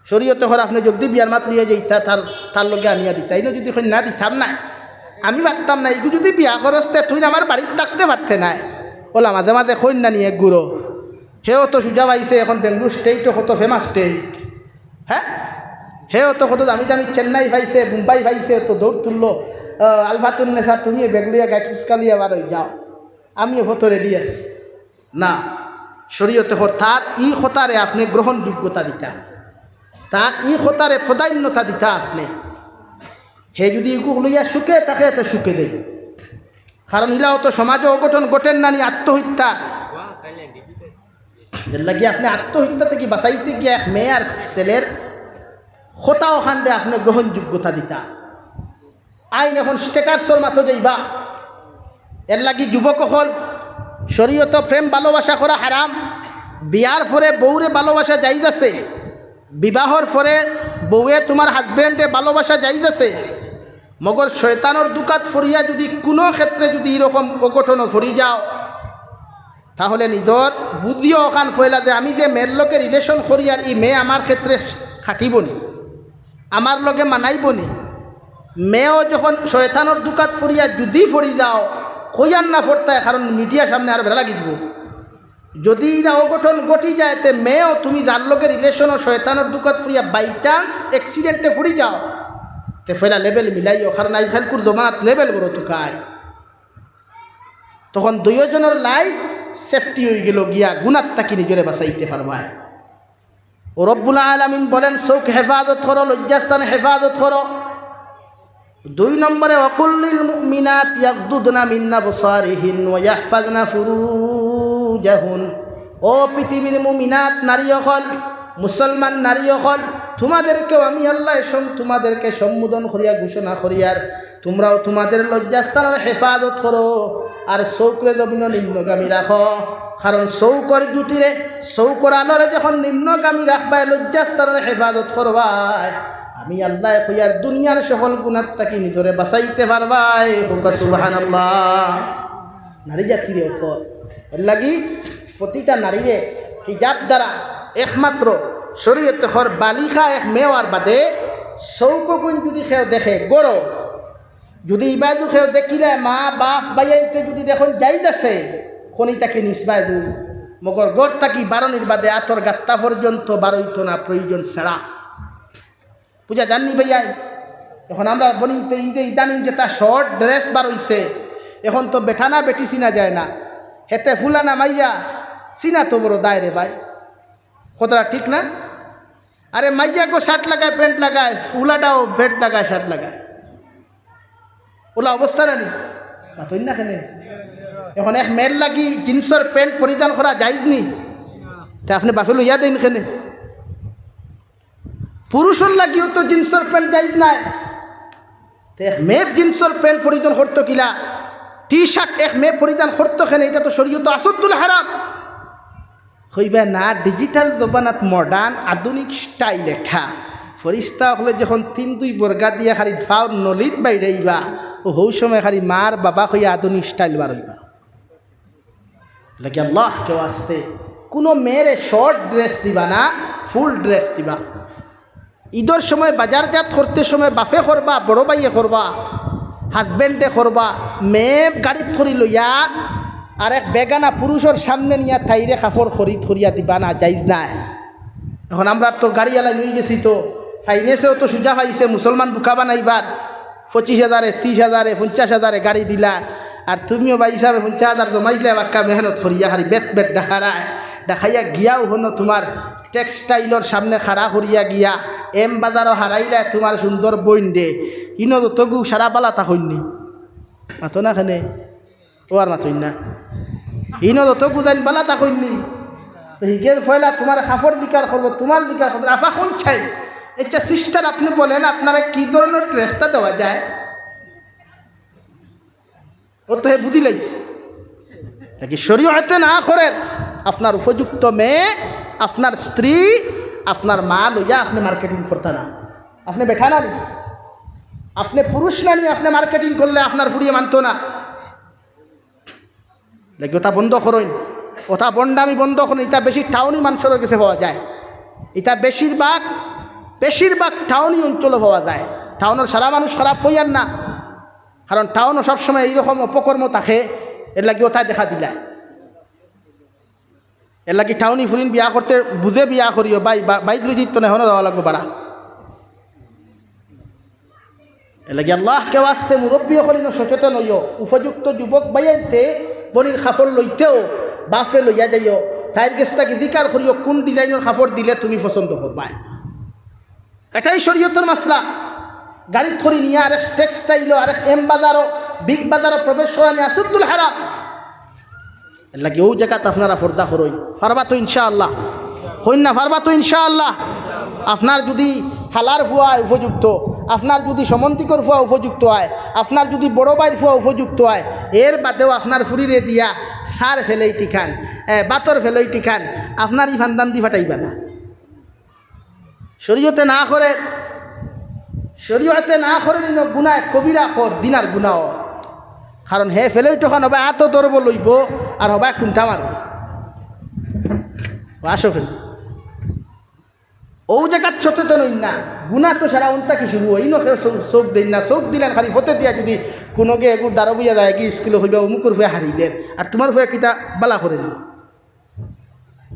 শরীয়তে কর আপনে জলদি বিয়ার মাত লইয়া যাইতা, তার, তার লগে আনিয়া দিতা। ইনো যুদি কইন, "না, দিতাম নায়, আমি পারতাম নায়, ইগু যুদি বিয়া করস তে তুইন আমার বাড়িত থাকতে পারতে নায়।" অলা মাঝে মাঝে কইন না নি এক গুরু। হেও তো সুজা পাইছে, এখন বেঙ্গালুরু স্টেটও কত famous state। হ্যাঁ, হেও তো কত দামি দামি চেন্নাই পাইছে, মুম্বাই পাইছে, তো দৌড় তুললো। আহ, আলফাতুন নেসা, তুমি বেগ লইয়া গাইট ফুসকা লইয়া বার অই যাও, আমিও কত রেডি আছি। না, শরীয়তে কর তার ই কথারে আপনে গ্রহণযোগ্যতা দিতা, তার ই কথারে প্রাধান্যতা দিতা আপনে। হে যুদি ইগু লইয়া সুখে থাকে, তে সুখে দেই। কারণ ইলাও তো সমাজে অঘটন ঘটের না নি, আত্মহত্যা। এরলাগি আপনে আত্মহত্যা থাকি বাঁচাইতে গিয়া এক মেয়ে আর ছেলের কথা অখানরে আপনে গ্রহণযোগ্যতা দিতা। আইন এখন স্ট্যাটাসর মাতো যাইবা। এরলাগি যুবক অকল, শরীয়তো প্রেম ভালোবাসা করা হারাম। বিয়ার পরে বউরে ভালোবাসা জায়েজ আছে, বিবাহর পরে বউয়ে তুমার হাজব্যান্ডে ভালোবাসা জায়েজ আছে। মগর শয়তানর ধুকাত পড়িয়া যুদি কুনু ক্ষেত্রে যুদি ইরকম অঘটনো পড়ি যাও, তাহলে নিজর বুদ্ধিও অখান ফয়লা যে আমি যে মেয়ের লগে relation করিয়ার, ই মেয়ে আমার ক্ষেত্রে খাটিবো নি, আমার লগে মানাইবো নি। মেয়েও যখন শয়তানর ধুকাত পড়িয়া যুদি পড়ি যাও, কইয়ার না পড়তায়, কারণ মিডিয়ার সামনে আরো বেড়া লাগি দিবো। যুদি ইলা অঘটন ঘটি যায়, তে মেয়েও তুমি যার লগে relation ও শয়তানর ধুকাত পড়িয়া by chance accident এ পড়ি যাও, তে ফয়লা level মিলাইও, কারণ আইজকালকুর জমানাত level বড় তুকায়। তখন দুইওজনর life safety অইগেলো গিয়া, গুনার থাকি নিজরে বাঁচাইতে পারবায়। ও রব্বুল আলামিন বলেন, চউখ হেফাজত করো, লজ্জাস্থান হেফাজত করো। দুই নম্বরে, ওয়াকুল লিল মুমিনাত ইয়াগদুদনা মিন আবসারিহিন ওয়া ইয়াহফাজনা ফুরুজাহুন। ও পৃথিবীর মুমিনাত নারী অকল, মুসলমান নারী অকল, তোমাদেরকেও আমি আল্লায় সম-, তোমাদেরকে সম্বোধন করিয়া ঘোষণা করিয়ার, তোমরাও তোমাদের লজ্জাস্থানর হেফাজত করো, আর চউখরে জমিনো নিম্নগামী রাখো। কারণ চউখর জুতিরে, চউখর আলোরে যখন নিম্নগামী রাখবায়, লজ্জাস্থানর হেফাজত করবায়, আমি আল্লায় কইয়ার দুনিয়ার সকল গুনার থাকি নিজরে বাঁচাইতে পারবায়। কউক্কা সুবহানাল্লাহ। নারী জাতিরে অকল, এরলাগি প্রতিটা নারীরে হিজাব দ্বারা একমাত্র শরীয়তে কর বালিগা এক মেয়ে অওয়ার বাদে চউখগুইন যুদি কেউ দেখে, ঘরো যুদি ইবায়দি কেউ দেখিলে, মা, বাপ, ভাইয়াইন্তে যুদি দেখইন জায়েজ আছে, খনি থাকি নিছবায়দি, মগর ঘর থাকি বারনির বাদে আতর গাত্তা পর্যন্ত বারইতো না প্রয়োজন ছাড়া। বুঝা যারনি ভাইয়া? এখন আমরার বইনাইন্তে ইদে ইদানিং যেটা short dress বারইছে, এখন তো বেটা না বেটি চিনা যায় না, হেতে ফুলা না মাইয়া চিনা তো বড় দায় রে ভাই। কথাটা ঠিক না? আরে মাইয়া গো শার্ট লাগায়, প্যান্ট লাগায়, ফুলাটাও প্যান্ট লাগায়, শার্ট লাগায়, ওলা অবস্থা না নি? মাতইন না কেনে? এখন এক মেয়ের লাগি জিন্সর প্যান্ট পরিধান করা জায়েজ নি? তে আপনে বাফে লইয়া দেইন কেনে? পুরুষর লাগিও তো জিন্সর প্যান্ট জায়েজ নায়। তে এক মেয়ে জিন্সর প্যান্ট পরিধান করতো কিলা, টি শার্ট এক মেয়ে পরিধান করতো কেনে? ইটা তো শরীয়তো আসাদ্দুল হারাজ। কইবা না, ডিজিটাল জমানাত মডার্ন আধুনিক স্টাইল এটা। ফিরিস্তা অকলে যখন তিন দুই বর্গা দিয়া খালি ফাওর নলিত বাইরাইবা, অউ সময় খালি মার বাবা কইয়া আধুনিক স্টাইল বার অইবা। লাগি আল্লাহকে ওয়াস্তে কুনু মেয়েরে শর্ট ড্রেস দিবা না, ফুল ড্রেস দিবা। ইদর সময় বাজারজাত করতে সময় বাফে করবা, বড় ভাইয়ে করবা, হাজব্যান্ডে করবা, মেয়ে গাড়িত করি লইয়া আর এক বেগানা পুরুষর সামনে নিয়া তাইরে কাপড় খরিদ করিয়া দিবা না, জায়েজ নায়। এখন আমরা তো গাড়িআলা অইগেছি, তো ফাইন্যান্সেও তো সুজা পাইছে মুসলমান বুকা বানাইবার, পঁচিশ হাজারে, তিরিশ হাজারে, পঞ্চাশ হাজারে গাড়ি দিলা, আর তুমিও ভাই হিসাবে পঞ্চাশ হাজার জমাইলে বাক্কা মেহনত করিয়া হারি বেত বেত ডাকারায়, ডাকাইয়া গিয়াও হনো তুমার টেক্সটাইলর সামনে খাড়া করিয়া গিয়া এম বাজারো হারাইলায় তুমার সুন্দর বইনরে। ইনো যতগু সারা বালা থাকইননি, মাতো না কেনে? ও আর মাতইন না। ইনো যতগু যাইন বালা থাকইননি। তো হিগেন পয়লা তুমার কাপড় দিকার করবো, তুমার দিকার করবো। আফা কোন চাই? একটা সিস্টার, আপনে বলেন, আপনারে কি ধরনর ড্রেসটা দেওয়া যায়? ও তো হে বুঝিলাইছে। নাকি শরীয়তে না করের, আপনার উপযুক্ত মেয়ে, আপনার স্ত্রী, আপনার মা লইয়া আপনে মার্কেটিং করতা না। আপনে বেটা না নি? আপনে পুরুষ না নি? আপনে মার্কেটিং করলে আপনার ফুড়িয়ে মানতো না। লাগি ওটা বন্ধ করইন, ওটা বন্ডামি বন্ধ করইন। ইটা বেশি টাউনি মানষর গেছে পাওয়া যায়। ইটা বেশিরভাগ, বেশিরভাগ টাউনি অঞ্চলো পাওয়া যায়। টাউনর সারা মানুষ খারাপ অইয়ার না, কারণ টাউনো সবসময় এইরকম অপকর্ম থাকে, এর লাগি ওটায় দেখা দিলায়। এর লাগি টাউনি ফুরিন বিয়া করতে বুঝে বিয়া করিও, ভাই, বা-, বাইত রুজিত তো নেহনো দেওয়া লাগবো বাড়া। এর লাগি আল্লাহকে ওয়াস্তে মুরব্বি অকল ইনো সচেতন অইও, উপযুক্ত যুবক ভাইয়াইন্তে বইনর কাপড় লইতেও বাফে লইয়া যাইও, তাইর গেছ থাকি জিকার করিও কোন ডিজাইনর কাপড় দিলে তুমি পছন্দ করবায়। এটাই শরীয়তর মাসলা। গাড়িত করি নিয়া আরেক টেক্সটাইলো, আরেক এম বাজারো, বিগ বাজারো প্রবেশ করানি আসাদ্দুল হারাজ। এর লাগি অউ জাগাত আপনারা পর্দা করইন, পারবা তো ইনশাআল্লাহ? কইন না, পারবা তো ইনশাআল্লাহ? আপনার যুদি হালার ফুয়া উপযুক্ত, আপনার যুদি সমন্তিকর ফুয়া উপযুক্ত অয়, আপনার যুদি বড় ভাইর ফুয়া উপযুক্ত অয়, এর বাদেও আপনার ফুরিরে দিয়া সার ফেলেই টিকান, এ, বাতর ফেলেই টিকান, আপনার ই ফান্দান দি ফাটাইবা না। শরীয়তে না করের, শরীয়তে না করের ইনো গুনায় কবিরা কর, দিনার গুনাও। কারণ হে ফেলেই টিকান হবায় আতো ধরবো লইবো, আর হবায় কুন্টা মারবো। ও আসো ফেলে। অউ জাগাত সচেতন অইন না, গুনা তো সারা অন থাকি শুরু অয়। ইনো কেউ চোখ, চোখ দেইন না, চোখ দিলান খালি ফতে দিয়া যুদি কুনুগে এগুর দারো বইয়া যায়, কি স্কুলো কইবা অমুকর ফুয়া হারি দের, আর তুমার ফুয়া কিতা বালা করেনি।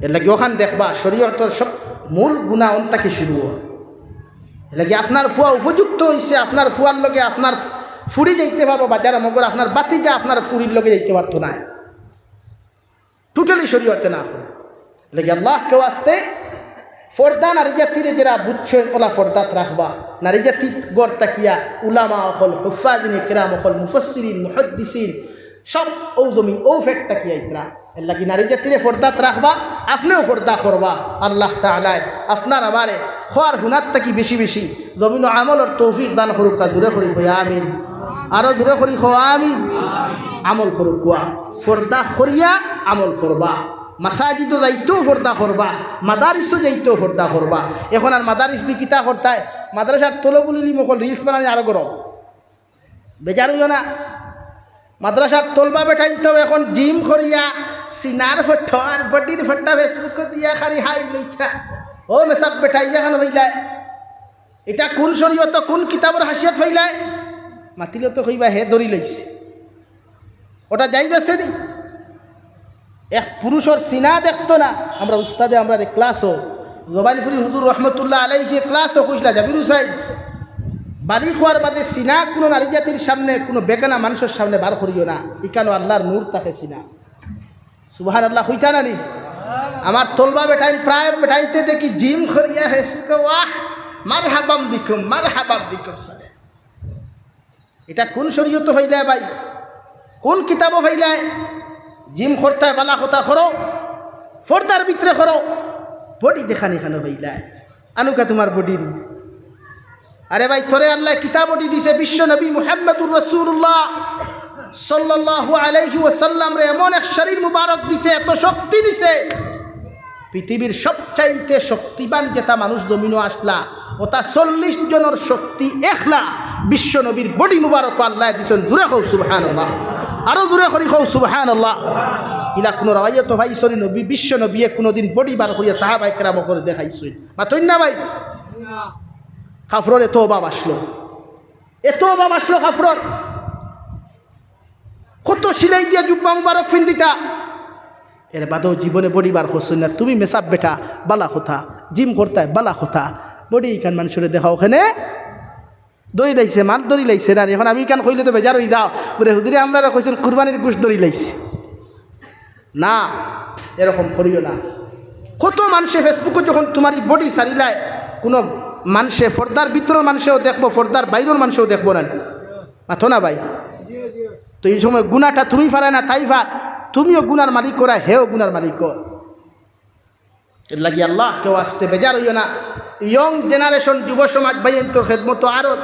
এর লাগি অখান দেখবা, শরীয়তর সব মূল গুনা অন থাকি শুরু অয়। এর লাগি আপনার ফুয়া উপযুক্ত অইছে, আপনার ফুয়ার লগে আপনার ফুরি যাইতে পারবো বাজারো, মগর আপনার বাতিজা আপনার ফুরির লগে যাইতে পারতো নায়। Totally শরীয়তে না করে। এর লাগি আল্লাহকে ওয়াস্তে পর্দা নারী জাতিরে যেরা বুঝছইন, ওলা পর্দাত রাখবা। নারী জাতি ঘর থাকিয়া উলামা অকল, হুফাজিন ইকরাম অকল, মুফাসসিরিন, মুহাদ্দিসিন, সব অউ জমিন, অউ ফেট থাকিয়া ইকরাম। এর লাগি নারী জাতিরে পর্দাত রাখবা, আপনেও পর্দা করবা। আল্লাহ তাআলায় আপনার আমারে কওয়ার হুনার থাকি বেশি বেশি জমিনো আমলর তৌফিক দান করুক্কা। জুরে করি কই আমিন। আরো জুরে করি কও আমিন। আমল করুক্কা। পর্দা করিয়া আমল করবা। মাসাজিদো যাইতেও পর্দা করবা, মাদারিসো যাইতেও পর্দা করবা। এখন আর মাদারিস দি কিতা করতায়? মাদ্রাসার তলবুলির মকল reels বানানি আরো গরম। বেজার অইও না। মাদ্রাসার তলবা বেটাইন্তে এখন gym করিয়া সিনার ফটো আর bodyর ফটো Facebookও দিয়া খালি হাই লইতা। ও মেসাব বেটাইন, ইখান অইলায়। ইটা কুন শরীয়তো, কুন কিতাবর হাশিয়াত পাইলায়? মাতিলে তো কইবা হে ধরি লইছে। ওটা জায়েজ আছে নি? এক পুরুষর সিনা দেখতো না। আমরা উস্তাদে আমরারে ক্লাসো, জবাইলপুরি হুজুর রহমতুল্লাহ আলাইহি ক্লাসো কইছলা, জাবির হুসাইন, বালিগ অওয়ার বাদে সিনা কুনু নারী জাতির সামনে, কুনু বেগানা মানষর সামনে বার করিও না। ইখানো আল্লাহর নূর থাকে সিনা। সুবহানাল্লাহ কইতা না নি? আমার তলবা বেটাইন, প্রায় বেটাইনতে দেখি জিম করিয়া হেসুকে, ওয়াহ, মারহাবাম বিকুম, মারহাবাম বিকুম সারে। ইটা কুন শরীয়তো পাইলায় ভাই? কুন কিতাবো পাইলায়? জিম করতায় বালা কথা করো, পর্দার ভিতরে করো, বডি দেখানি খানো পাইলায়? আনুকা তুমার বডি নি। আরে ভাই, তোরে আল্লায় কিতা বডি দিছে, বিশ্ব নবী মুহাম্মদুর রাসূলুল্লাহ সাল্লাল্লাহু আলাইহি ওয়াসাল্লামরে এমন এক শরীর মুবারক দিছে, এত শক্তি দিছে, পৃথিবীর সবচাইতে শক্তিবান যেটা মানুষ জমিনো আসলা, ওটা চল্লিশ জনর শক্তি একলা বিশ্ব নবীর বডি মুবারক আল্লায় দিছইন। জুরে কও সুবহানাল্লাহ, আরো জুরে করি কও সুবহানাল্লাহ। ইলা কুনু রাওয়াইতো পাইছো নি নবী, বিশ্ব নবীয়ে কুনুদিন বডি বার করিয়া সাহাবায়ে কেরামরে দেখাইছইন? মাতইন না ভাই। কাফরর এত অভাব আসলো, এত অভাব আসলো কাফরর। কত সিলাই দিয়া জুব্বা মুবারক ফিন্দিতা, এর বাদেও জীবনে বডি বার করছইন না। তুমি মেসাব বেটা, বালা কথা, জিম করতায় বালা কথা, বডি ইখান মানষরে দেখাও কেনে। ধরি লাইছে, মাল ধরি লাইছে না। এখন আমি ইখান কইলে তো বেজার অই যাও, বলে হুজুরে আমরারে কইছইন কুরবানির গোশত ধরি লাইছে। না, এরকম করিও না। কত মানষে Facebook-ও যখন তুমার ই বডি ছাড়িলায়, কুনু মানষে, পর্দার ভিতরর মানষেও দেখবো, পর্দার বাইরর মানষেও দেখবো না, মাতো না ভাই? তো ই সময় গুনাটা তুমি পারায় না, তাই পার, তুমিও গুনার মালিক অরায়, হেও গুনার মালিক অয়। এর লাগি আল্লাহ কেউ আসতে বেজার অইও না। Young generation, যুব সমাজ ভাইয়াইন্তর খেদমতো আরো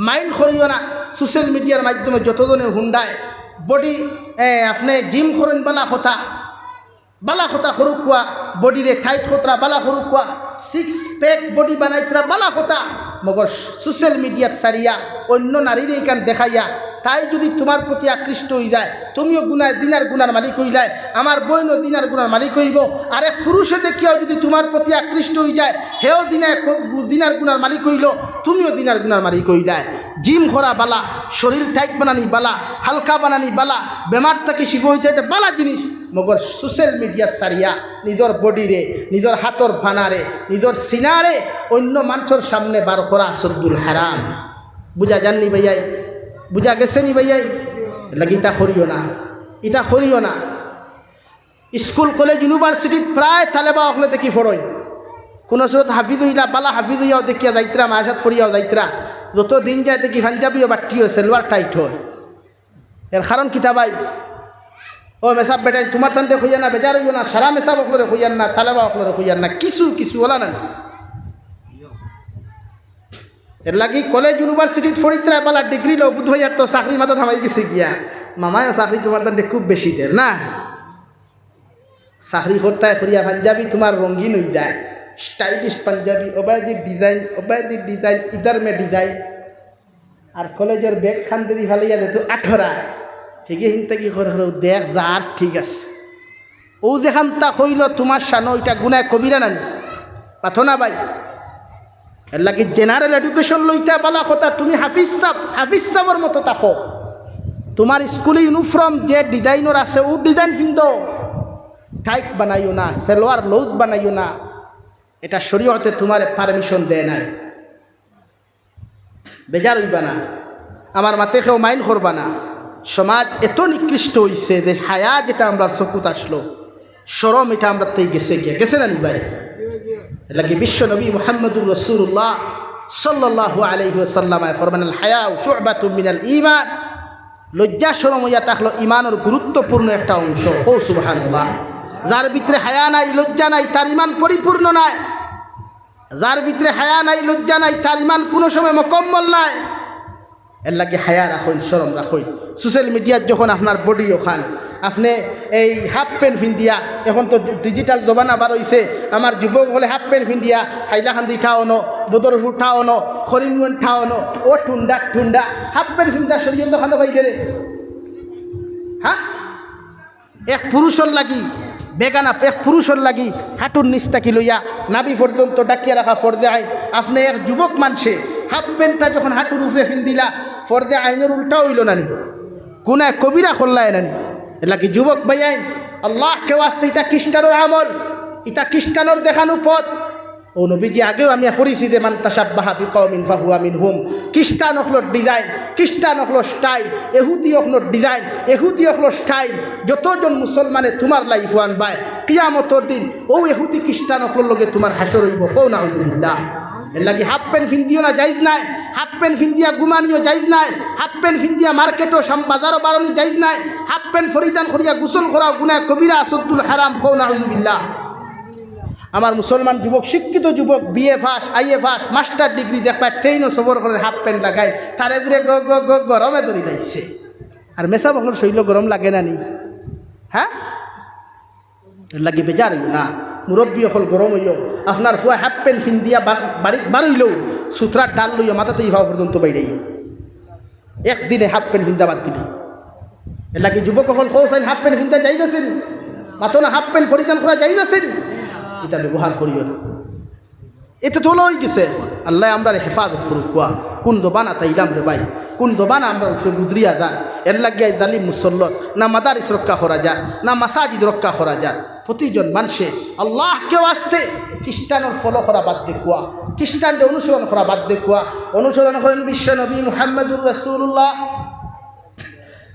mind করিও না। Social media-র মাধ্যমে যতজনে হুন্ডায় বডি, এ, আপনে জিম করইন বালা কথা, বালা কথা করুক্কা, বডিরে tight করতরা বালা করুক্কা, six pack body বানাইতরা বালা কথা, মগর social media-ত ছাড়িয়া অইন্য নারীরে ইখান দেখাইয়া তাই যুদি তুমার প্রতি আকৃষ্ট অইযায়, তুমিও গুনায়, জিনার গুনার মালিক অইলায়, আমার বইনও জিনার গুনার মালিক অইবো, আর এক পুরুষে দেখিয়াও যুদি তুমার প্রতি আকৃষ্ট অইযায়, হেও জিনায়, জিনার গুনার মালিক অইলো, তুমিও জিনার গুনার মালিক অইলায়। জিম করা বালা, শরীর tight বানানি বালা, হালকা বানানি বালা, বেমার থাকি শিফা অইতে ইটা বালা জিনিস। মগর social media ছাড়িয়া নিজর বডিরে, নিজর হাতর ফানারে, নিজর সিনারে অইন্য মানষর সামনে বার করা আশাদ্দুল হারাম। বুঝা যার নি ভাইয়াইন? বুঝা গেছে নি ভাইয়াইন? এর লাগি ইতা করিও না, ইতা করিও না। স্কুল, কলেজ, ইউনিভার্সিটিত প্রায় তালেবা অকলে দেখি পড়ইন। কুনু সুরত হাফিজ অইলা, বালা হাফিজ অইয়াও দেখিয়া যাইতরা, মাদ্রাসাত পড়িয়াও যাইতরা। যত দিন যায় দেখি পাঞ্জাবিও বাট্টি অয়, সালোয়ার tight অয়। এর কারণ কিতা ভাই? ও মেসাব বেটাইন, তুমার তানরে কইয়ার না, বেজার অইও না, সারা মেসাব অকলরে কইয়ার না, তালেবা অকলরে কইয়ার না, কিছু কিছু অলা না। এর লাগি কলেজ ইউনিভার্সিটিত পড়িতরা বালা ডিগ্রি লও, বুধ ভাইয়ার তো চাকরি মাথাত হামাই গেছে গিয়া। মামায়ও চাকরি তুমার তানরে খুব বেশি দের না। চাকরি করতায় করিয়া পাঞ্জাবি তুমার রঙিন অইযায়, stylish পাঞ্জাবি, ওবায়দি design, ওবায়দি design, ইধার মে design। আর কলেজর ব্যাগ খান যুদি ফালাইয়া যেহেতু আঠরায়, হিগে হিনতে কি করে, করে, দেখ যা, আর ঠিক আছে। ও যেখানতা কইলো তুমার শানো, ইটা গুনায় কবিরা নানি? মাতো না ভাই। এর লাগি general education লইতা বালা কথা, তুমি হাফিজ সাব, হাফিজ সাবর মতো থাকো। তুমার স্কুলে uniform যে design-র আছে, ও design ফিন্দো। Tight বানাইও না, সালোয়ার loose বানাইও না। ইটা শরীয়তে তুমারে permission দেয় নাই। বেজার অইবা না, আমার মাতে কেউ mind করবা না। সমাজ এত নিকৃষ্ট অইছে যে হায়া যেটা আমরার চকুত আসলো, শরম ইটা আমরার তাই গেছে গিয়া, গেছে না নি ভাই? এর লাগি বিশ্ব নবী মুহাম্মদুর রাসূলুল্লাহ সাল্লাল্লাহু আলাইহি ওয়াসাল্লামে ফরমান, "আল হায়াউ শুবাতুম মিনাল ঈমান।" লজ্জা শরম অইয়া থাকলো ইমানর গুরুত্বপূর্ণ একটা অংশ। কও সুবহানাল্লাহ। যার ভিতরে হায়া নাই, লজ্জা নাই, তার ইমান পরিপূর্ণ নায়। যার ভিতরে হায়া নাই, লজ্জা নাই, তার ইমান কুনু সময় মোকাম্মল নায়। এর লাগি হায়া রাখইন, শরম রাখইন। Social media-ত যখন আপনার body অখান, আপনে এই half pant ফিন্দিয়া, এখন তো digital জমানা বার অইছে, আমার যুবক অকলে half pant ফিন্দিয়া হাইলাকান্দি টাউনো, বদরপুর টাউনো, করিমগঞ্জ টাউনো, ও টুন্ডা টুন্ডা half pant ফিন্দা শরীয়ত অখানো পাইলে রে? হ্যাঁ? এক পুরুষর লাগি, বেগানা এক পুরুষর লাগি হাঁটুর নিচ থাকি লইয়া নাভি পর্যন্ত ঢাকিয়া রাখা ফরজে আইন। আপনে এক যুবক মানষে half pant-টা যখন হাঁটুর উপরে ফিন্দিলা, ফরজে আইনর উল্টা অইলো না নি? গুনায় কবিরা করলায় না নি? এর লাগি যুবক ভাইয়াইন, আল্লাহকে ওয়াস্তে, ইটা খ্রিস্টানর আমল, ইটা খ্রিস্টানর দেখানো পথ। ও নবীজি আগেও আমি পড়ছি যে, "মান তাশাব্বাহা বিকওমিন ফাহুয়া মিনহুম।" খ্রিস্টান অকলর design, খ্রিস্টান অকলর style, এহুদি অকলর design, এহুদি অকলর style, যতজন মুসলমানে তুমার life-ও আনবায়, কিয়ামতর দিন অউ ইহুদি খ্রিস্টান অকলর লগে তুমার হাশর অইবো। কও নাউজুবিল্লাহ। এরলাগি হাফ প্যান্ট ফিন্দিও না, জায়েজ নায়। হাফ প্যান্ট ফিন্দিয়া ঘুমানিও জায়েজ নায়। হাফ প্যান্ট ফিন্দিয়া মার্কেটো সাম-, বাজারো বারনি জায়েজ নায়। হাফ প্যান্ট পরিধান করিয়া গোসল করাও গুনাহ কবিরা, আশাদ্দুল হারাম। কও নাউজুবিল্লাহ। আমার মুসলমান যুবক, শিক্ষিত যুবক, BA pass, IA pass, master degree, দেখবায় ট্রেইনো সফর করের হাফ প্যান্ট লাগাইল, তারে ঘুরে গ-, গ-, গ-, গরমে ধরিলাইছে। আর মেসাব অকলর শইল গরম লাগে না নি? হ্যাঁ, এরলাগি বেজার অইও না। মুরব্বি অকল গরম অইও। আপনার পুয়ায় হাফ প্যান্ট ফিন্দিয়া বার-, বাড়ি-, বারইলেউ সুতরার ডাল লইয়া মাথা থাকি পাও পর্যন্ত বাইড়াইও। একদিনে হাফ প্যান্ট ফিন্দা বাদ দিলে। এরলাগি যুবক অকল কও চাইন, হাফ প্যান্ট ফিন্দা জায়েজ আছে নি? মাতো না, হাফ প্যান্ট পরিধান করা জায়েজ আছে নি? ইতা ব্যবহার করিও না। ইতা তো অলা অইগেছে। আল্লায় আমরারে হেফাজত করুক্কা। কুন জমানাত আইলাম রে ভাই, কুন জমানা আমরার উপরে গুজরিয়া যায়। এরলাগি আইজ জালিম মুসল্লত, না মাদারিস রক্ষা করা যায়, না মাসাজিদ রক্ষা করা যায়। প্রতিজন মানষে আল্লাহকে ওয়াস্তে খ্রিস্টানর ফলো করা বাদ দেউক্কা, খ্রিস্টানরে অনুসরণ করা বাদ দেউক্কা। অনুসরণ করেন বিশ্ব নবী মুহাম্মদুর রাসূলুল্লাহ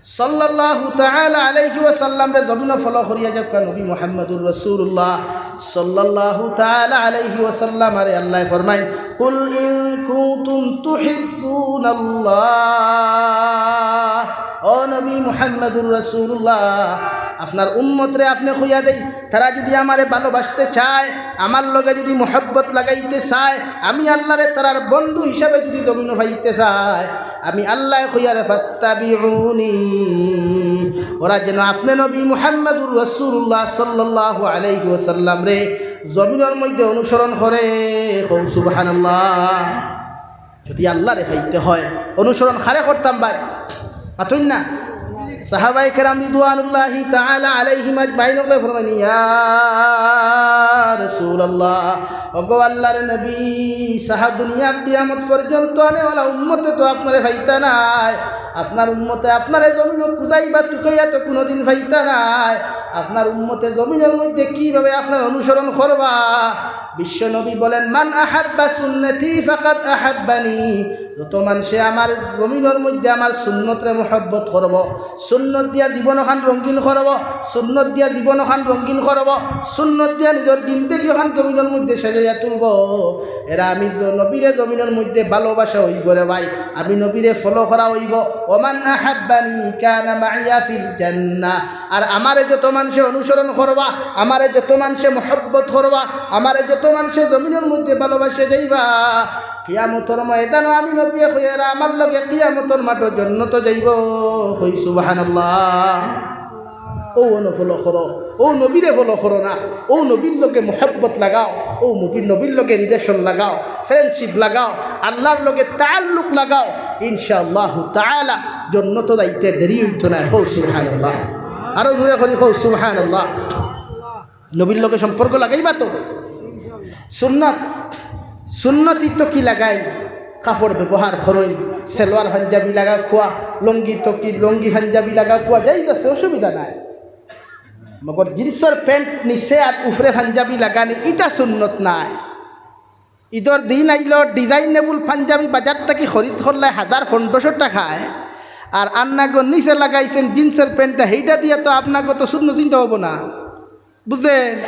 সাল্লাল্লাহু তাআলা আলাইহি ওয়াসাল্লামরে জমিনো ফলো করিয়া যাউক্কা। নবী মুহাম্মদুর রাসূলুল্লাহ সাল্লাল্লাহু তাআলা আলাইহি ওয়াসাল্লামরে আল্লায় ফরমাইন, "কুল ইন কুনতুম তুহিব্বুনাল্লাহ।" ও নবী মুহাম্মদুর রাসূলুল্লাহ, আপনার উম্মতরে আপনে কইয়া দেই, তারা যুদি আমারে ভালোবাসতে চায়, আমার লগে যুদি মহব্বত লাগাইতে চায়, আমি আল্লারে তারার বন্ধু হিসাবে যুদি জমিনো পাইতে চায়, আমি আল্লায় কইয়ারে ফাত্তাবিউনি, ওরা যেন আপনে নবী মুহাম্মদুর রাসূলুল্লাহ সাল্লাল্লাহু আলাইহি ওয়াসাল্লামরে জমিনর মধ্যে অনুসরণ করে। কও সুবহানাল্লাহ। যুদি আল্লারে পাইতে হয়, অনুসরণ কারে করতাম ভাই? মাতইন না। সাহাবায়ে কেরাম রিদওয়ানুল্লাহি তাআলা আলাইহিম আজমাইন অকলে ফরমাইন, "ইয়া রাসূলুল্লাহ, ওগো আল্লার নবী, সারা দুনিয়ার কিয়ামত পর্যন্ত আনেওয়ালা উম্মতে তো আপনারে পাইতা নায়। আপনার উম্মতে আপনারে জমিনো খুজাইবা তুকাইয়া তো কুনুদিন পাইতা নায়। আপনার উম্মতে জমিনর মধ্যে কিভাবে আপনার অনুসরণ করবা?" বিশ্ব নবী বলেন, "মান আহাব্বা সুন্নতি ফাকাদ আহাব্বানি।" যত মানষে আমার জমিনর মধ্যে আমার সুন্নতরে মহব্বত করবো, সুন্নত দিয়া জীবন অখান রঙিন করবো, সুন্নত দিয়া জীবন অখান রঙিন করবো, সুন্নত দিয়া নিজর জিন্দেগি অখান জমিনর মধ্যে সাজাইয়া তুলবো, এরা আমি জ-, নবীরে জমিনর মধ্যে ভালোবাসা অইবো রে ভাই, আমি নবীরে ফলো করা অইবো। ওমান আহাব্বানি কানা মাইয়া ফিল জান্নাহ। আর আমারে যত মানষে অনুসরণ করবা, আমারে যত মানষে মহব্বত করবা, আমারে যত মানষে জমিনর মধ্যে ভালোবাসা যাইবা, কিয়ামতর ময়দানো আমি নবীয়ে কইয়ার আমার লগে কিয়ামতর মাঠো জন্নতো যাইবো। কই সুবহানাল্লাহ। অউ অনো ফলো করো, অউ নবীরে ফলো করো না, অউ নবীর লগে মহব্বত লাগাও, অউ নবীর, নবীর লগে রিলেশন লাগাও, ফ্রেন্ডশিপ লাগাও, আল্লার লগে তাআল্লুক লাগাও। ইনশাআল্লাহু তাআলা জন্নতো যাইতে দেরি অইতো নায়। কও সুবহানাল্লাহ। আরো জোরে করি কও সুবহানাল্লাহ। নবীর লগে সম্পর্ক লাগাইবা তো? সুন্নত, সুন্নতি তো কি লাগাই? কাপড় ব্যবহার করইন, সালোয়ার পাঞ্জাবি লাগাউক্কা, লুঙ্গি তো কি, লুঙ্গি পাঞ্জাবি লাগাউক্কা, জায়েজ আছে, অসুবিধা নাই। মগর জিন্সর প্যান্ট নিচে আর উপরে পাঞ্জাবি লাগানি, ইটা সুন্নত নায়। ইদর দিন আইলো, ডিজাইনেবল পাঞ্জাবি বাজার থাকি খরিদ করলায় হাজার পনেরোশো টেকায়, আর আন্নাগো নিচে লাগাইছইন জিন্সর প্যান্টটা, হেইটা দিয়া তো আপনাগো তো সুন্নত জিন্দা অইবো না। বুঝলেন?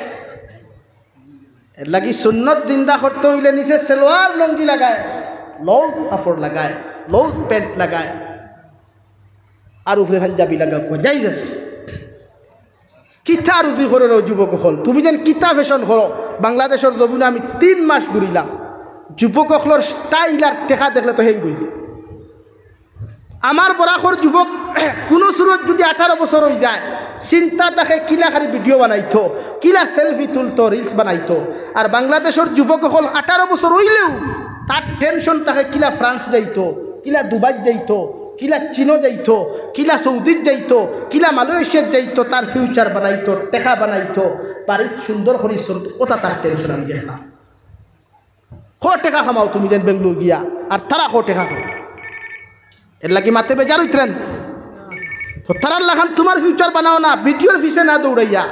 এরলাগি সুন্নত জিন্দা করতে অইলে নিচে সালোয়ার লুঙ্গি লাগায়, লউজ কাপড় লাগায়, লউজ প্যান্ট লাগায়, আর উপরে পাঞ্জাবি লাগাউক্কা, জায়েজ আছে। কিতা রুজি করো রে যুবক অকল, তুমি যেন কিতা ফ্যাশন করো। বাংলাদেশর জমিনো আমি তিন মাস ঘুরিলাম, যুবক অকলর স্টাইল আর টেকা দেখলে তো হ্যাং অইযিবো। আমার বরাকর যুবক কুনু সুরত যুদি আঠারো বছর অইযায়, চিন্তা থাকে কিলা খালি ভিডিও বানাইতো, কিলা সেলফি তুলতো, রিলস বানাইতো। আর বাংলাদেশর যুবক অকল আঠারো বছর অইলেউ তার টেনশন থাকে কিলা ফ্রান্স যাইতো, কিলা দুবাই যাইতো, কিলা চীনো যাইতো, কিলা সৌদিত যাইতো, কিলা মালয়েশিয়াত যাইতো, তার ফিউচার বানাইতো, টেকা বানাইতো, বাড়িত সুন্দর করি চলতো, অতা তার টেনশন আমি দেখলাম। কো টেকা কামাও তুমি যেন বেঙ্গালুরু গিয়া, আর তারা কো টেকা কামাও। এরলাগি মাতে বেজার অইতরা নি। তো তারার লাখান তুমার ফিউচার বানাও না, ভিডিওর পিছে না দৌড়াইয়া,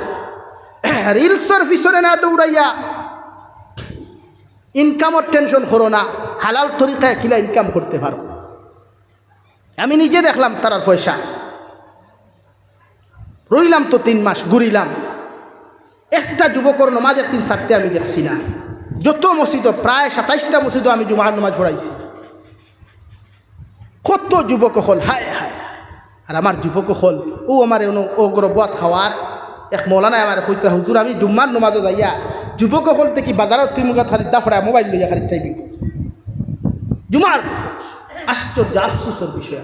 রিলসর পিছনে না দৌড়াইয়া, ইনকামর টেনশন করো না, হালাল তরিকায় কিলা ইনকাম করতে পারো। আমি নিজে দেখলাম তারার পয়সা, রইলাম তো তিন মাস, ঘুরিলাম। একটা যুবকর নমাজ একদিন ছাড়তে আমি দেখছি না। যত মসজিদো, প্রায় সাতাইশটা মসজিদো আমি জুমার নমাজ পড়াইছি। কত যুবক অকল, হায় হায়। আর আমার যুবক অকল, ও আমার এনো, ও গরবত খাওয়ার এক মৌলানায় আমার কইতরা, "হুজুর, আমি জুম্মার নমাজো যাইয়া যুবক অকল দেখি বাজারর তুই মুখাত খালি দাফড়া মোবাইল লইয়া খালি টাইপিং করে।" জুমার আশ্চর্য, আফসোসর বিষয়।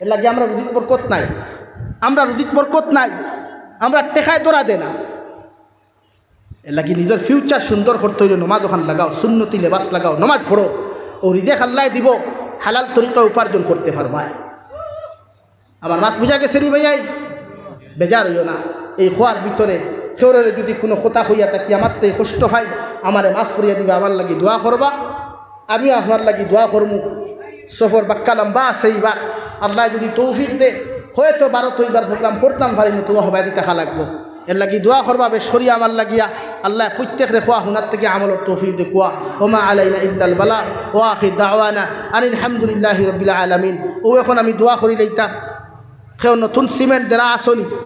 এর লাগি আমরা রুজিত বরকত নাই, আমরা রুজিত বরকত নাই, আমরা টেকায় ধরা দে না। এর লাগি নিজর ফিউচার সুন্দর করতে অইলে নমাজ অখান লাগাও, সুন্নতি লেবাস লাগাও, নমাজ পড়ো, ও রিজেক আল্লায় দিবো, হালাল তরিকা উপার্জন করতে পারবায়। আমার মাত বুঝা গেছে নি ভাইয়াই? বেজার অইও না। এই খোয়ার ভিতরে কেউরে যদি কুনু কথা কইয়া থাকি, আমার তো এই কষ্ট পাই, আমারে মাফ করিয়া দিবা, আমার লাগি দোয়া করবা। আমিও আপনার লাগি দোয়া করমু। সফর বাক্কা লম্বা আছে এইবার, আল্লায় যদি তৌফিক দে, হয়তো ভারত অইবার প্রোগ্রাম করতাম পারি না, তবু হবায়দি থাকা লাগবো। এর লাগি দোয়া করবা, বেশ করি আমার লাগিয়া। আল্লায় প্রত্যেকরে খোয়া হুনার থাকি আমলর তৌফিক দেউক্কা। ওমা আলাইনা ইল্লাল বালাগ, ওয়া আখির দাওয়ানা আনিল হামদুলিল্লাহি রাব্বিল আলামিন। ও এখন আমি দোয়া করি লইতাম, কেউ নতুন সিমেন্ট দেরা আছনি?